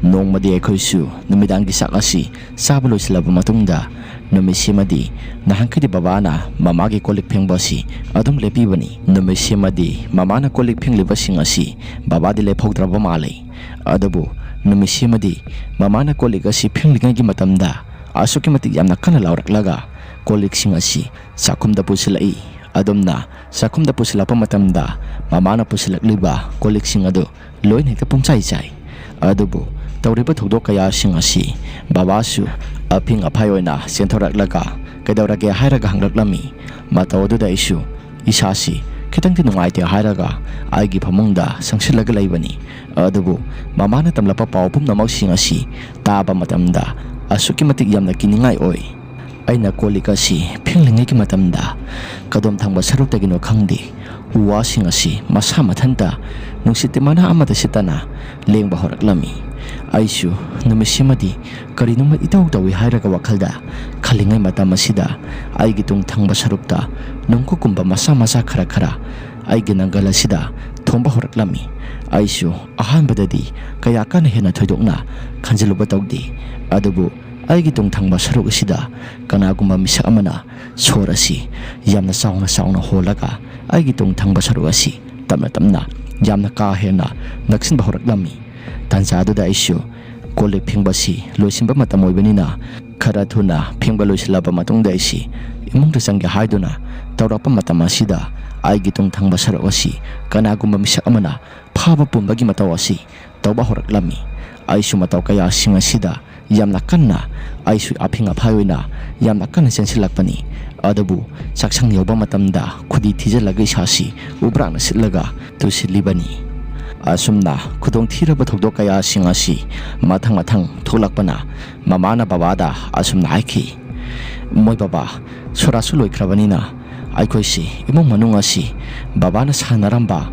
ꯅꯣꯡꯃꯗꯤ ꯑꯩꯈꯣꯏꯁꯨ ꯅꯨꯃꯤꯗꯥꯡꯒꯤ ꯆꯥꯛ ꯑꯁꯤ ꯆꯥꯕ ꯂꯣꯏꯁꯤꯜꯂꯕ ꯃꯇꯨꯡꯗ, ꯅꯨꯃꯤꯠꯁꯤꯃꯗꯤ ꯅꯍꯥꯟꯈꯩꯗꯤ ꯕꯕꯥꯅ ꯃꯃꯥꯒꯤ ꯀꯣꯜ ꯂꯤꯛ ꯐꯦꯡꯕ ꯑꯁꯤ ꯑꯗꯨꯝ ꯂꯦꯞꯄꯤꯕꯅꯤ꯫ ꯅꯨꯃꯤꯠꯁꯤꯃꯗꯤ ꯃꯃꯥꯅ ꯀꯣꯜ ꯂꯤꯛ ꯐꯦꯡꯂꯤꯕꯁꯤꯡ ꯑꯁꯤ ꯕꯕꯥꯗꯤ ꯂꯦꯞꯍꯧꯗ꯭ꯔꯕ ꯃꯥꯜꯂꯤ꯫ ꯑꯗꯨꯕꯨ ꯅꯨꯃꯤꯠꯁꯤꯃꯗꯤ ꯃꯃꯥꯅ ꯀꯣꯜ ꯂꯤꯛ ꯑꯁꯤ ꯐꯦꯡꯂꯤꯉꯩꯒꯤ ꯃꯇꯝꯗ ꯑꯁꯨꯛꯀꯤ ꯃꯇꯤꯛ ꯌꯥꯝꯅ ꯀꯟꯅ ꯂꯥꯎꯔꯛꯂꯒ ꯀꯣꯜ ꯂꯤꯛꯁꯤꯡ ꯑꯁꯤ ꯆꯥꯛꯈꯨꯝꯗ ꯄꯨꯁꯤꯜꯂꯛꯏ꯫ ꯑꯗꯨꯝꯅ ꯆꯥꯛꯈꯨꯝꯗ ꯄꯨꯁꯤꯜꯂꯛꯄ ꯃꯇꯝꯗ ꯃꯃꯥꯅ ꯄꯨꯁꯤꯜꯂꯛꯂꯤꯕ ꯀꯣꯜ ꯂꯤꯛꯁꯤꯡ ꯑꯗꯨ ꯂꯣꯏꯅ ꯍꯦꯛꯇ ꯄꯨꯡꯆꯥꯏ ꯆꯥꯏ꯫ ꯑꯗꯨꯕꯨ ꯇꯧꯔꯤꯕ ꯊꯧꯗꯣꯛ ꯀꯌꯥꯁꯤꯡ ꯑꯁꯤ ꯕꯕꯥꯁꯨ ꯑꯐꯤꯡ ꯑꯐꯥꯏ ꯑꯣꯏꯅ ꯆꯦꯟꯊꯣꯔꯛꯂꯒ, "ꯀꯩꯗꯧꯔꯒꯦ?" ꯍꯥꯏꯔꯒ ꯍꯪꯂꯛꯂꯝꯃꯤ꯫ ꯃꯇꯧ ꯑꯗꯨꯗ ꯑꯩꯁꯨ ꯏꯁꯥꯁꯤ ꯈꯤꯇꯪꯗꯤ ꯅꯨꯡꯉꯥꯏꯇꯦ ꯍꯥꯏꯔꯒ ꯑꯩꯒꯤ ꯐꯃꯨꯡꯗ ꯆꯪꯁꯤꯜꯂꯒ ꯂꯩꯕꯅꯤ꯫ ꯑꯗꯨꯕꯨ ꯃꯃꯥꯅ ꯇꯝꯂꯛꯄ ꯄꯥꯎ ꯄꯨꯝꯅꯃꯛꯁꯤꯡ ꯑꯁꯤ ꯇꯥꯕ ꯃꯇꯝꯗ ꯑꯁꯨꯛꯀꯤ ꯃꯇꯤꯛ ꯌꯥꯝꯅ ꯀꯤꯅꯤꯡꯉꯥꯏ ꯑꯣꯏ꯫ ꯑꯩꯅ ꯀꯣꯜ ꯂꯤꯛ ꯑꯁꯤ ꯐꯦꯡꯂꯤꯉꯩꯒꯤ ꯃꯇꯝꯗ ꯀꯗꯣꯝ ꯊꯪꯕ ꯁꯔꯨꯛꯇꯒꯤꯅꯣ ꯈꯪꯗꯦ, ꯎ ꯋꯥꯁꯤꯡ ꯑꯁꯤ ꯃꯁꯥ ꯃꯊꯟꯇ ꯅꯨꯡꯁꯤꯠ ꯃꯅꯥ ꯑꯃꯠꯇ ꯁꯤꯠꯇꯅ ꯂꯦꯡꯕ ꯍꯧꯔꯛꯂꯝꯃꯤ꯫ ꯑꯩꯁꯨ ꯅꯨꯃꯤꯠꯁꯤꯃꯗꯤ ꯀꯔꯤꯅꯣꯃ ꯏꯇꯧ ꯇꯧꯏ ꯍꯥꯏꯔꯒ ꯋꯥꯈꯜꯗ ꯈꯜꯂꯤꯉꯩ ꯃꯇꯝ ꯑꯁꯤꯗ ꯑꯩꯒꯤ ꯇꯨꯡ ꯊꯪꯕ ꯁꯔꯨꯛꯇ ꯅꯣꯡꯀꯨꯞꯀꯨꯝꯕ ꯃꯆꯥ ꯃꯆꯥ ꯈꯔ ꯈꯔ ꯑꯩꯒꯤ ꯅꯪꯒꯜ ꯑꯁꯤꯗ ꯊꯣꯝꯕ ꯍꯧꯔꯛꯂꯝꯃꯤ꯫ ꯑꯩꯁꯨ ꯑꯍꯥꯟꯕꯗꯗꯤ ꯀꯌꯥ ꯀꯟꯅ ꯍꯦꯟꯅ ꯊꯣꯏꯗꯣꯛꯅ ꯈꯟꯖꯤꯜꯂꯨꯕ ꯇꯧꯗꯦ꯫ ꯑꯗꯨꯕꯨ ꯑꯩꯒꯤ ꯇꯨꯡ ꯊꯪꯕ ꯁꯔꯨꯛ ꯑꯁꯤꯗ ꯀꯅꯥꯒꯨꯝꯕ ꯃꯤꯁꯛ ꯑꯃꯅ ꯁꯣꯔ ꯑꯁꯤ ꯌꯥꯝꯅ ꯆꯥꯎꯅ ꯆꯥꯎꯅ ꯍꯣꯜꯂꯒ ꯑꯩꯒꯤ ꯇꯨꯡ ꯊꯪꯕ ꯁꯔꯨꯛ ꯑꯁꯤ ꯇꯞꯅ ꯇꯞꯅ ꯌꯥꯝꯅ ꯀꯥ ꯍꯦꯟꯅ ꯅꯛꯁꯤꯟꯕ ꯍꯧꯔꯛꯂꯝꯃꯤ꯫ ꯇꯥꯟꯖꯥ ꯑꯗꯨꯗ ꯑꯩꯁꯨ ꯀꯣꯜ ꯂꯤꯛ ꯐꯦꯡꯕ ꯑꯁꯤ ꯂꯣꯏꯁꯤꯟꯕ ꯃꯇꯝ ꯑꯣꯏꯕꯅꯤꯅ, ꯈꯔ ꯊꯨꯅ ꯐꯦꯡꯕ ꯂꯣꯏꯁꯤꯜꯂꯕ ꯃꯇꯨꯡꯗ ꯑꯩꯁꯤ ꯏꯃꯨꯡꯗ ꯆꯪꯒꯦ ꯍꯥꯏꯗꯨꯅ ꯇꯧꯔꯛꯄ ꯃꯇꯝ ꯑꯁꯤꯗ, ꯑꯩꯒꯤ ꯇꯨꯡ ꯊꯪꯕ ꯁꯔꯨꯛ ꯑꯁꯤ ꯀꯅꯥꯒꯨꯝꯕ ꯃꯤꯁꯛ ꯑꯃꯅ ꯐꯥꯕ ꯄꯨꯝꯕꯒꯤ ꯃꯇꯧ ꯑꯁꯤ ꯇꯧꯕ ꯍꯧꯔꯛꯂꯝꯃꯤ꯫ ꯑꯩꯁꯨ ꯃꯇꯧ ꯀꯌꯥꯁꯤꯡ ꯑꯁꯤꯗ ꯌꯥꯝꯅ ꯀꯟꯅ, ꯑꯩꯁꯨ ꯑꯐꯤꯡ ꯑꯐꯥꯏ ꯑꯣꯏꯅ ꯌꯥꯝꯅ ꯀꯟꯅ ꯆꯦꯟꯁꯤꯜꯂꯛꯄꯅꯤ꯫ ꯑꯗꯨꯕꯨ ꯆꯥꯛꯁꯪ ꯌꯧꯕ ꯃꯇꯝꯗ ꯈꯨꯗꯤ ꯊꯤꯖꯤꯜꯂꯒ ꯏꯁꯥꯁꯤ ꯎꯕ꯭ꯔꯥꯛꯅ ꯁꯤꯠꯂꯒ ꯇꯨꯁꯤꯜꯂꯤꯕꯅꯤ꯫ ꯑꯁꯨꯝꯅ ꯈꯨꯗꯣꯡꯊꯤꯔꯕ ꯊꯧꯗꯣꯛ ꯀꯌꯥꯁꯤꯡ ꯑꯁꯤ ꯃꯊꯪ ꯃꯊꯪ ꯊꯣꯛꯂꯛꯄꯅ, ꯃꯃꯥꯅ ꯕꯕꯥꯗ ꯑꯁꯨꯝꯅ ꯍꯥꯏꯈꯤ, "ꯃꯣꯏ ꯕꯕꯥ, ꯁꯣꯔꯥꯁꯨ ꯂꯣꯏꯈ꯭ꯔꯕꯅꯤꯅ ꯑꯩꯈꯣꯏꯁꯤ ꯏꯃꯨꯡ ꯃꯅꯨꯡ ꯑꯁꯤ ꯕꯕꯥꯅ ꯁꯥꯟꯅꯔꯝꯕ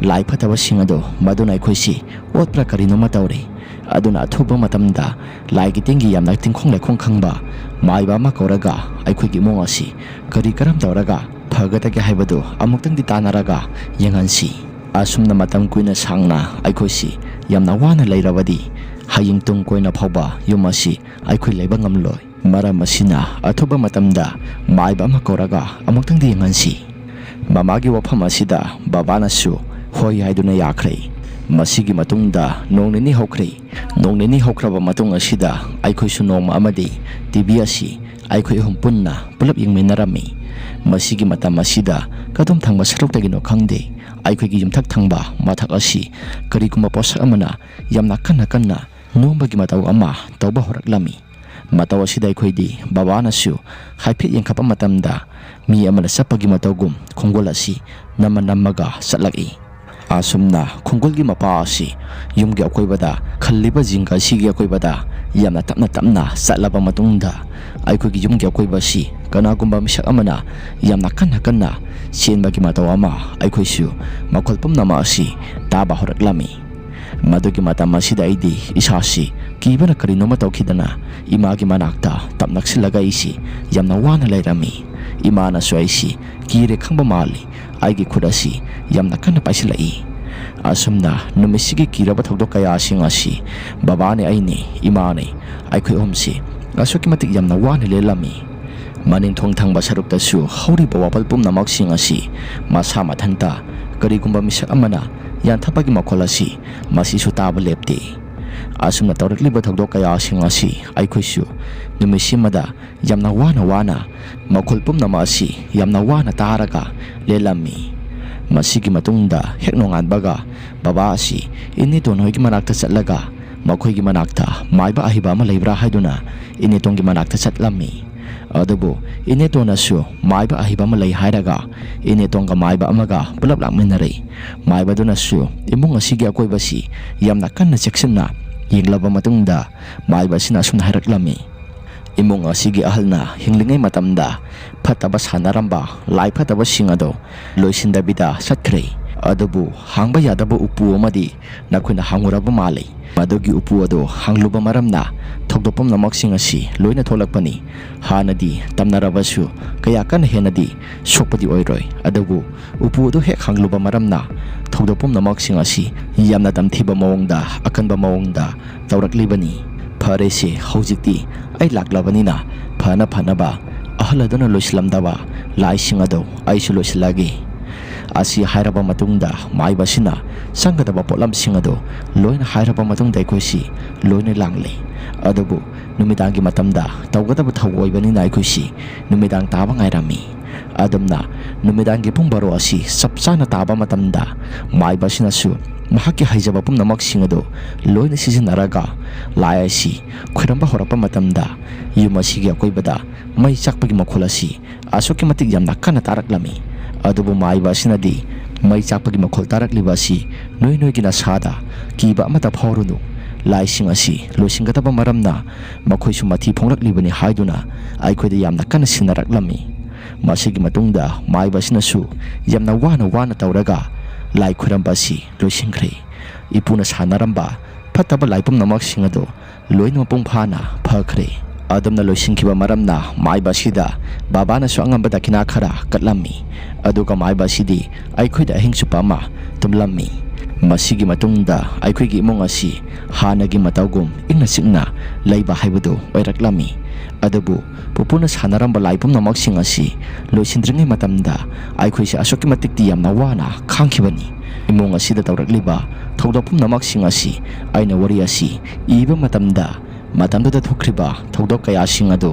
ꯂꯥꯏ ꯐꯠꯇꯕꯁꯤꯡ ꯑꯗꯣ ꯃꯗꯨꯅ ꯑꯩꯈꯣꯏꯁꯤ ꯑꯣꯠꯄ꯭ꯔꯥ ꯀꯔꯤꯅꯣꯃ ꯇꯧꯔꯦ꯫ ꯑꯗꯨꯅ ꯑꯊꯨꯕ ꯃꯇꯝꯗ ꯂꯥꯏꯒꯤ ꯇꯤꯟꯒꯤ ꯌꯥꯝꯅ ꯇꯤꯡꯈꯣꯡ ꯂꯩꯈꯣꯡ ꯈꯪꯕ ꯃꯥꯏꯕ ꯑꯃ ꯀꯧꯔꯒ ꯑꯩꯈꯣꯏꯒꯤ ꯏꯃꯨꯡ ꯑꯁꯤ ꯀꯔꯤ ꯀꯔꯝ ꯇꯧꯔꯒ ꯐꯒꯗꯒꯦ ꯍꯥꯏꯕꯗꯨ ꯑꯃꯨꯛꯇꯪꯗꯤ ꯇꯥꯟꯅꯔꯒ ꯌꯦꯡꯍꯟꯁꯤ꯫ ꯑꯁꯨꯝꯅ ꯃꯇꯝ ꯀꯨꯏꯅ ꯁꯥꯡꯅ ꯑꯩꯈꯣꯏꯁꯤ ꯌꯥꯝꯅ ꯋꯥꯅ ꯂꯩꯔꯕꯗꯤ, ꯍꯌꯦꯡ ꯇꯨꯡ ꯀꯣꯏꯅ ꯐꯥꯎꯕ ꯌꯨꯝ ꯑꯁꯤ ꯑꯩꯈꯣꯏ ꯂꯩꯕ ꯉꯝꯂꯣꯏ꯫ ꯃꯔꯝ ꯑꯁꯤꯅ, ꯑꯊꯨꯕ ꯃꯇꯝꯗ ꯃꯥꯏꯕ ꯑꯃ ꯀꯧꯔꯒ ꯑꯃꯨꯛꯇꯪꯗꯤ ꯌꯦꯡꯍꯟꯁꯤ꯫ ꯃꯃꯥꯒꯤ ꯋꯥꯐꯝ ꯑꯁꯤꯗ ꯕꯕꯥꯅꯁꯨ ꯍꯣꯏ ꯍꯥꯏꯗꯨꯅ ꯌꯥꯈ꯭ꯔꯦ꯫ ꯃꯁꯤꯒꯤ ꯃꯇꯨꯡꯗ ꯅꯣꯡ ꯅꯤꯅꯤ ꯍꯧꯈ꯭ꯔꯦ꯫ ꯅꯣꯡ ꯅꯤꯅꯤ ꯍꯧꯈ꯭ꯔꯕ ꯃꯇꯨꯡ ꯑꯁꯤꯗ ꯑꯩꯈꯣꯏꯁꯨ ꯅꯣꯡꯃ ꯑꯃꯗꯤ ꯇꯤ ꯚꯤ ꯑꯁꯤ ꯑꯩꯈꯣꯏ ꯑꯍꯨꯝ ꯄꯨꯟꯅ ꯄꯨꯂꯞ ꯌꯦꯡꯃꯤꯟꯅꯔꯝꯃꯤ꯫ ꯃꯁꯤꯒꯤ ꯃꯇꯝ ꯑꯁꯤꯗ ꯀꯗꯣꯝ ꯊꯪꯕ ꯁꯔꯨꯛꯇꯒꯤꯅꯣ ꯈꯪꯗꯦ, ꯑꯩꯈꯣꯏꯒꯤ ꯌꯨꯝꯊꯛ ꯊꯪꯕ ꯃꯊꯛ ꯑꯁꯤ ꯀꯔꯤꯒꯨꯝꯕ ꯄꯣꯠꯁꯛ ꯑꯃꯅ ꯌꯥꯝꯅ ꯀꯟꯅ ꯀꯟꯅ ꯅꯣꯝꯕꯒꯤ ꯃꯇꯧ ꯑꯃ ꯇꯧꯕ ꯍꯧꯔꯛꯂꯝꯃꯤ꯫ ꯃꯇꯧ ꯑꯁꯤꯗ ꯑꯩꯈꯣꯏꯗꯤ ꯕꯕꯥꯅꯁꯨ ꯍꯥꯏꯐꯦꯠ ꯌꯦꯡꯈꯠꯄ ꯃꯇꯝꯗ ꯃꯤ ꯑꯃꯅ ꯆꯠꯄꯒꯤ ꯃꯇꯧꯒꯨꯝ ꯈꯣꯡꯒꯨꯜ ꯑꯁꯤ ꯅꯝꯃ ꯅꯝꯃꯒ ꯆꯠꯂꯛꯏ꯫ ꯑꯁꯨꯝꯅ ꯈꯣꯡꯒꯨꯜꯒꯤ ꯃꯄꯥ ꯑꯁꯤ ꯌꯨꯝꯒꯤ ꯑꯀꯣꯏꯕꯗ ꯈꯜꯂꯤꯕ ꯖꯤꯡꯒ ꯑꯁꯤꯒꯤ ꯑꯀꯣꯏꯕꯗ ꯌꯥꯝꯅ ꯇꯞꯅ ꯇꯞꯅ ꯆꯠꯂꯕ ꯃꯇꯨꯡꯗ, ꯑꯩꯈꯣꯏꯒꯤ ꯌꯨꯝꯒꯤ ꯑꯀꯣꯏꯕ ꯑꯁꯤ ꯀꯅꯥꯒꯨꯝꯕ ꯃꯤꯁꯛ ꯑꯃꯅ ꯌꯥꯝꯅ ꯀꯟꯅ ꯀꯟꯅ ꯆꯦꯟꯕꯒꯤ ꯃꯇꯧ ꯑꯃ ꯑꯩꯈꯣꯏꯁꯨ ꯃꯈꯣꯜ ꯄꯨꯝꯅꯃꯛ ꯑꯁꯤ ꯇꯥꯕ ꯍꯧꯔꯛꯂꯝꯃꯤ꯫ ꯃꯗꯨꯒꯤ ꯃꯇꯝ ꯑꯁꯤꯗ ꯑꯩꯗꯤ ꯏꯁꯥꯁꯤ ꯀꯤꯕꯅ ꯀꯔꯤꯅꯣꯃ ꯇꯧꯈꯤꯗꯅ ꯏꯃꯥꯒꯤ ꯃꯅꯥꯛꯇ ꯇꯞ ꯅꯛꯁꯤꯜꯂꯒ ꯑꯩꯁꯤ ꯌꯥꯝꯅ ꯋꯥꯅ ꯂꯩꯔꯝꯃꯤ꯫ ꯏꯃꯥꯅꯁꯨ ꯑꯩꯁꯤ ꯀꯤꯔꯦ ꯈꯪꯕ ꯃꯥꯜꯂꯤ꯫ ꯑꯩꯒꯤ ꯈꯨꯠ ꯑꯁꯤ ꯌꯥꯝꯅ ꯀꯟꯅ ꯄꯥꯏꯁꯤꯜꯂꯛꯏ꯫ ꯑꯁꯨꯝꯅ ꯅꯨꯃꯤꯠꯁꯤꯒꯤ ꯀꯤꯔꯕ ꯊꯧꯗꯣꯛ ꯀꯌꯥꯁꯤꯡ ꯑꯁꯤ ꯕꯕꯥꯅꯦ, ꯑꯩꯅꯦ, ꯏꯃꯥꯅꯦ, ꯑꯩꯈꯣꯏ ꯑꯍꯨꯝꯁꯤ ꯑꯁꯨꯛꯀꯤ ꯃꯇꯤꯛ ꯌꯥꯝꯅ ꯋꯥꯅ ꯂꯦꯜꯂꯝꯃꯤ꯫ ꯃꯅꯤꯡ ꯊꯣꯡ ꯊꯪꯕ ꯁꯔꯨꯛꯇꯁꯨ ꯍꯧꯔꯤꯕ ꯋꯥꯄꯜ ꯄꯨꯝꯅꯃꯛꯁꯤꯡ ꯑꯁꯤ ꯃꯁꯥ ꯃꯊꯟꯇ ꯀꯔꯤꯒꯨꯝꯕ ꯃꯤꯁꯛ ꯑꯃꯅ ꯌꯥꯟꯊꯠꯄꯒꯤ ꯃꯈꯣꯜ ꯑꯁꯤ ꯃꯁꯤꯁꯨ ꯇꯥꯕ ꯂꯦꯞꯇꯦ꯫ ꯑꯁꯨꯝꯅ ꯇꯧꯔꯛꯂꯤꯕ ꯊꯧꯗꯣꯛ ꯀꯌꯥꯁꯤꯡ ꯑꯁꯤ ꯑꯩꯈꯣꯏꯁꯨ ꯅꯨꯃꯤꯠꯁꯤꯃꯗ ꯌꯥꯝꯅ ꯋꯥꯅ ꯋꯥꯅ ꯃꯈꯣꯜ ꯄꯨꯝꯅꯃꯛ ꯑꯁꯤ ꯌꯥꯝꯅ ꯋꯥꯅ ꯇꯥꯔꯒ ꯂꯦꯜꯂꯝꯃꯤ꯫ ꯃꯁꯤꯒꯤ ꯃꯇꯨꯡꯗ ꯍꯦꯛ ꯅꯣꯡꯉꯥꯟꯕꯒ ꯕꯕꯥ ꯑꯁꯤ ꯏꯅꯦꯇꯣꯟ ꯍꯣꯏꯒꯤ ꯃꯅꯥꯛꯇ ꯆꯠꯂꯒ ꯃꯈꯣꯏꯒꯤ ꯃꯅꯥꯛꯇ ꯃꯥꯏꯕ ꯑꯍꯩꯕ ꯑꯃ ꯂꯩꯕ꯭ꯔꯥ ꯍꯥꯏꯗꯨꯅ ꯏꯅꯦꯇꯣꯟꯒꯤ ꯃꯅꯥꯛꯇ ꯆꯠꯂꯝꯃꯤ꯫ ꯑꯗꯨꯕꯨ ꯏꯅꯦꯇꯣꯟꯅꯁꯨ ꯃꯥꯏꯕ ꯑꯍꯩꯕ ꯑꯃ ꯂꯩ ꯍꯥꯏꯔꯒ ꯏꯅꯦꯇꯣꯟꯒ ꯃꯥꯏꯕ ꯑꯃꯒ ꯄꯨꯂꯞ ꯂꯥꯛꯃꯤꯟꯅꯔꯦ꯫ ꯃꯥꯏꯕꯗꯨꯅꯁꯨ ꯏꯃꯨꯡ ꯑꯁꯤꯒꯤ ꯑꯀꯣꯏꯕꯁꯤ ꯌꯥꯝꯅ ꯀꯟꯅ ꯆꯦꯛꯁꯤꯟꯅ ꯌꯦꯡꯂꯕ ꯃꯇꯨꯡꯗ ꯃꯥꯏꯕ ꯑꯁꯤꯅ ꯑꯁꯨꯝꯅ ꯍꯥꯏꯔꯛꯂꯝꯃꯤ, "ꯏꯃꯨꯡ ꯑꯁꯤꯒꯤ ꯑꯍꯜꯅ ꯍꯤꯡꯂꯤꯉꯩ ꯃꯇꯝꯗ ꯐꯠꯇꯕ ꯁꯥꯟꯅꯔꯝꯕ ꯂꯥꯏ ꯐꯠꯇꯕꯁꯤꯡ ꯑꯗꯨ ꯂꯣꯏꯁꯤꯟꯗꯕꯤꯗ ꯆꯠꯈ꯭ꯔꯦ꯫ ꯑꯗꯨꯕꯨ ꯍꯥꯡꯕ ꯌꯥꯗꯕ ꯎꯄꯨ ꯑꯃꯗꯤ ꯅꯈꯣꯏꯅ ꯍꯥꯡꯉꯨꯔꯕ ꯃꯥꯜꯂꯤ꯫ ꯃꯗꯨꯒꯤ ꯎꯄꯨ ꯑꯗꯨ ꯍꯥꯡꯂꯨꯕ ꯃꯔꯝꯅ ꯊꯧꯗꯣꯛ ꯄꯨꯝꯅꯃꯛꯁꯤꯡ ꯑꯁꯤ ꯂꯣꯏꯅ ꯊꯣꯛꯂꯛꯄꯅꯤ꯫ ꯍꯥꯟꯅꯗꯤ ꯇꯝꯅꯔꯕꯁꯨ ꯀꯌꯥ ꯀꯟꯅ ꯍꯦꯟꯅꯗꯤ ꯁꯣꯛꯄꯗꯤ ꯑꯣꯏꯔꯣꯏ, ꯑꯗꯨꯕꯨ ꯎꯄꯨ ꯑꯗꯨ ꯍꯦꯛ ꯍꯥꯡꯂꯨꯕ ꯃꯔꯝꯅ ꯊꯧꯗꯣꯛ ꯄꯨꯝꯅꯃꯛꯁꯤꯡ ꯑꯁꯤ ꯌꯥꯝꯅ ꯇꯝꯊꯤꯕ ꯃꯑꯣꯡꯗ, ꯑꯀꯟꯕ ꯃꯑꯣꯡꯗ ꯇꯧꯔꯛꯂꯤꯕꯅꯤ꯫ ꯐꯔꯦꯁꯦ, ꯍꯧꯖꯤꯛꯇꯤ ꯑꯩ ꯂꯥꯛꯂꯕꯅꯤꯅ ꯐꯅ ꯐꯅꯕ ꯑꯍꯜ ꯑꯗꯨꯅ ꯂꯣꯏꯁꯤꯜꯂꯝꯗꯕ ꯂꯥꯏꯁꯤꯡ ꯑꯗꯨ ꯑꯩꯁꯨ ꯂꯣꯏꯁꯤꯜꯂꯒꯦ꯫ ꯑꯁꯤ ꯍꯥꯏꯔꯕ ꯃꯇꯨꯡꯗ ꯃꯥꯏꯕ ꯑꯁꯤꯅ ꯆꯪꯒꯗꯕ ꯄꯣꯠꯂꯝꯁꯤꯡ ꯑꯗꯨ ꯂꯣꯏꯅ ꯍꯥꯏꯔꯕ ꯃꯇꯨꯡꯗ ꯑꯩꯈꯣꯏꯁꯤ ꯂꯣꯏꯅ ꯂꯥꯡꯂꯦ꯫ ꯑꯗꯨꯕꯨ ꯅꯨꯃꯤꯗꯥꯡꯒꯤ ꯃꯇꯝꯗ ꯇꯧꯒꯗꯕ ꯊꯧ ꯑꯣꯏꯕꯅꯤꯅ ꯑꯩꯈꯣꯏꯁꯤ ꯅꯨꯃꯤꯗꯥꯡ ꯇꯥꯕ ꯉꯥꯏꯔꯝꯃꯤ꯫ ꯑꯗꯨꯝꯅ ꯅꯨꯃꯤꯗꯥꯡꯒꯤ ꯄꯨꯡ ꯕꯥꯔꯣ ꯑꯁꯤ ꯆꯞ ꯆꯥꯅ ꯇꯥꯕ ꯃꯇꯝꯗ ꯃꯥꯏꯕ ꯑꯁꯤꯅꯁꯨ ꯃꯍꯥꯛꯀꯤ ꯍꯩꯖꯕ ꯄꯨꯝꯅꯃꯛꯁꯤꯡ ꯑꯗꯨ ꯂꯣꯏꯅ ꯁꯤꯖꯤꯟꯅꯔꯒ ꯂꯥꯏ ꯑꯁꯤ ꯈꯨꯔꯨꯝꯕ ꯍꯧꯔꯛꯄ ꯃꯇꯝꯗ ꯌꯨꯝ ꯑꯁꯤꯒꯤ ꯑꯀꯣꯏꯕꯗ ꯃꯩ ꯆꯥꯛꯄꯒꯤ ꯃꯈꯣꯜ ꯑꯁꯤ ꯑꯁꯨꯛꯀꯤ ꯃꯇꯤꯛ ꯌꯥꯝꯅ ꯀꯟꯅ ꯇꯥꯔꯛꯂꯝꯃꯤ꯫ ꯑꯗꯨꯕꯨ ꯃꯥꯏꯕ ꯑꯁꯤꯅꯗꯤ ꯃꯩ ꯆꯥꯛꯄꯒꯤ ꯃꯈꯣꯜ ꯇꯥꯔꯛꯂꯤꯕ ꯑꯁꯤ ꯅꯣꯏ ꯅꯣꯏꯒꯤ ꯅꯁꯥꯗ ꯀꯤꯕ ꯑꯃꯠꯇ ꯐꯥꯎꯔꯨꯅꯨ, ꯂꯥꯏꯁꯤꯡ ꯑꯁꯤ ꯂꯣꯏꯁꯤꯟꯒꯗꯕ ꯃꯔꯝꯅ ꯃꯈꯣꯏꯁꯨ ꯃꯊꯤ ꯐꯣꯡꯂꯛꯂꯤꯕꯅꯤ ꯍꯥꯏꯗꯨꯅ ꯑꯩꯈꯣꯏꯗ ꯌꯥꯝꯅ ꯀꯟꯅ ꯁꯤꯟꯅꯔꯛꯂꯝꯃꯤ꯫ ꯃꯁꯤꯒꯤ ꯃꯇꯨꯡꯗ ꯃꯥꯏꯕ ꯑꯁꯤꯅꯁꯨ ꯌꯥꯝꯅ ꯋꯥꯅ ꯋꯥꯅ ꯇꯧꯔꯒ ꯂꯥꯏ ꯈꯨꯔꯝꯕ ꯑꯁꯤ ꯂꯣꯏꯁꯤꯟꯈ꯭ꯔꯦ꯫ ꯏꯄꯨꯅ ꯁꯥꯟꯅꯔꯝꯕ ꯐꯠꯇꯕ ꯂꯥꯏ ꯄꯨꯝꯅꯃꯛꯁꯤꯡ ꯑꯗꯨ ꯂꯣꯏꯅ ꯃꯄꯨꯡ ꯐꯥꯅ ꯐꯈ꯭ꯔꯦ꯫ ꯑꯗꯨꯝꯅ ꯂꯣꯏꯁꯤꯟꯈꯤꯕ ꯃꯔꯝꯅ ꯃꯥꯏꯕ ꯑꯁꯤꯗ ꯕꯥꯕꯥꯅꯁꯨ ꯑꯉꯝꯕ ꯗꯈꯤꯅꯥ ꯈꯔ ꯀꯠꯂꯝꯃꯤ꯫ ꯑꯗꯨꯒ ꯃꯥꯏꯕ ꯑꯁꯤꯗꯤ ꯑꯩꯈꯣꯏꯗ ꯑꯍꯤꯡ ꯆꯨꯞꯄ ꯑꯃ ꯇꯨꯝꯂꯝꯃꯤ꯫ ꯃꯁꯤꯒꯤ ꯃꯇꯨꯡꯗ ꯑꯩꯈꯣꯏꯒꯤ ꯏꯃꯨꯡ ꯑꯁꯤ ꯍꯥꯟꯅꯒꯤ ꯃꯇꯧꯒꯨꯝ ꯏꯪꯅ ꯆꯤꯛꯅ ꯂꯩꯕ ꯍꯥꯏꯕꯗꯨ ꯑꯣꯏꯔꯛꯂꯝꯃꯤ꯫ ꯑꯗꯨꯕꯨ ꯄꯨꯄꯨꯅ ꯁꯥꯟꯅꯔꯝꯕ ꯂꯥꯏ ꯄꯨꯝꯅꯃꯛꯁꯤꯡ ꯑꯁꯤ ꯂꯣꯏꯁꯤꯟꯗ꯭ꯔꯤꯉꯩ ꯃꯇꯝꯗ ꯑꯩꯈꯣꯏꯁꯦ ꯑꯁꯨꯛꯀꯤ ꯃꯇꯤꯛꯇꯤ ꯌꯥꯝꯅ ꯋꯥꯅ ꯈꯥꯡꯈꯤꯕꯅꯤ꯫ ꯏꯃꯨꯡ ꯑꯁꯤꯗ ꯇꯧꯔꯛꯂꯤꯕ ꯊꯧꯗꯣꯛ ꯄꯨꯝꯅꯃꯛꯁꯤꯡ ꯑꯁꯤ ꯑꯩꯅ ꯋꯥꯔꯤ ꯑꯁꯤ ꯏꯕ ꯃꯇꯝꯗ ꯃꯇꯝꯗꯨꯗ ꯊꯣꯛꯈ꯭ꯔꯤꯕ ꯊꯧꯗꯣꯛ ꯀꯌꯥꯁꯤꯡ ꯑꯗꯨ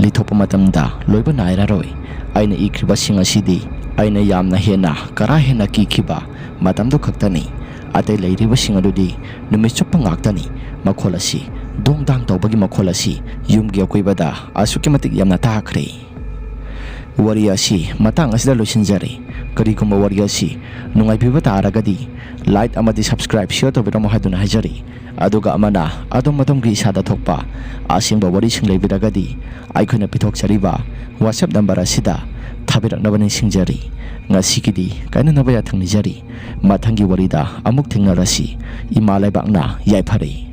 ꯂꯤꯊꯣꯛꯄ ꯃꯇꯝꯗ ꯂꯣꯏꯕ ꯅꯥꯏꯔꯔꯣꯏ꯫ ꯑꯩꯅ ꯏꯈ꯭ꯔꯤꯕꯁꯤꯡ ꯑꯁꯤꯗꯤ ꯑꯩꯅ ꯌꯥꯝꯅ ꯍꯦꯟꯅ ꯀꯔꯥ ꯍꯦꯟꯅ ꯀꯤꯈꯤꯕ ꯃꯇꯝꯗꯨ ꯈꯛꯇꯅꯤ꯫ ꯑꯇꯩ ꯂꯩꯔꯤꯕꯁꯤꯡ ꯑꯗꯨꯗꯤ ꯅꯨꯃꯤꯠ ꯆꯨꯞꯄ ꯉꯥꯛꯇꯅꯤ꯫ ꯃꯈꯣꯜ ꯑꯁꯤ ꯗꯣꯡ ꯗꯥꯡ ꯇꯧꯕꯒꯤ ꯃꯈꯣꯜ ꯑꯁꯤ ꯌꯨꯝꯒꯤ ꯑꯀꯣꯏꯕꯗ ꯑꯁꯨꯛꯀꯤ ꯃꯇꯤꯛ ꯌꯥꯝꯅ ꯇꯥꯈ꯭ꯔꯦ꯫ ꯋꯥꯔꯤ ꯑꯁꯤ ꯃꯇꯥꯡ ꯑꯁꯤꯗ ꯂꯣꯏꯁꯤꯟꯖꯔꯦ꯫ ꯀꯔꯤꯒꯨꯝꯕ ꯋꯥꯔꯤ ꯑꯁꯤ ꯅꯨꯡꯉꯥꯏꯕꯤꯕ ꯇꯥꯔꯒꯗꯤ like ꯑꯃꯗꯤ subscribe, share ꯇꯧꯕꯤꯔꯝꯃꯣ ꯍꯥꯏꯗꯨꯅ ꯍꯥꯏꯖꯔꯤ꯫ ꯑꯗꯨꯒ ꯑꯃꯅ ꯑꯗꯣꯝ ꯑꯗꯣꯝꯒꯤ ꯏꯁꯥꯗ ꯊꯣꯛꯄ ꯑꯁꯦꯡꯕ ꯋꯥꯔꯤꯁꯤꯡ ꯂꯩꯕꯤꯔꯒꯗꯤ ꯑꯩꯈꯣꯏꯅ ꯄꯤꯊꯣꯛꯆꯔꯤꯕ WhatsApp number ꯑꯁꯤꯗ ꯊꯥꯕꯤꯔꯛꯅꯕ ꯅꯤꯡꯁꯤꯡꯖꯔꯤ꯫ ꯉꯁꯤꯒꯤꯗꯤ ꯀꯥꯏꯅꯅꯕ ꯌꯥꯊꯪ ꯅꯤꯖꯔꯤ꯫ ꯃꯊꯪꯒꯤ ꯋꯥꯔꯤꯗ ꯑꯃꯨꯛ ꯊꯦꯡꯅꯔꯁꯤ꯫ ꯏꯃꯥ ꯂꯩꯕꯥꯛꯅ ꯌꯥꯏꯐꯔꯦ꯫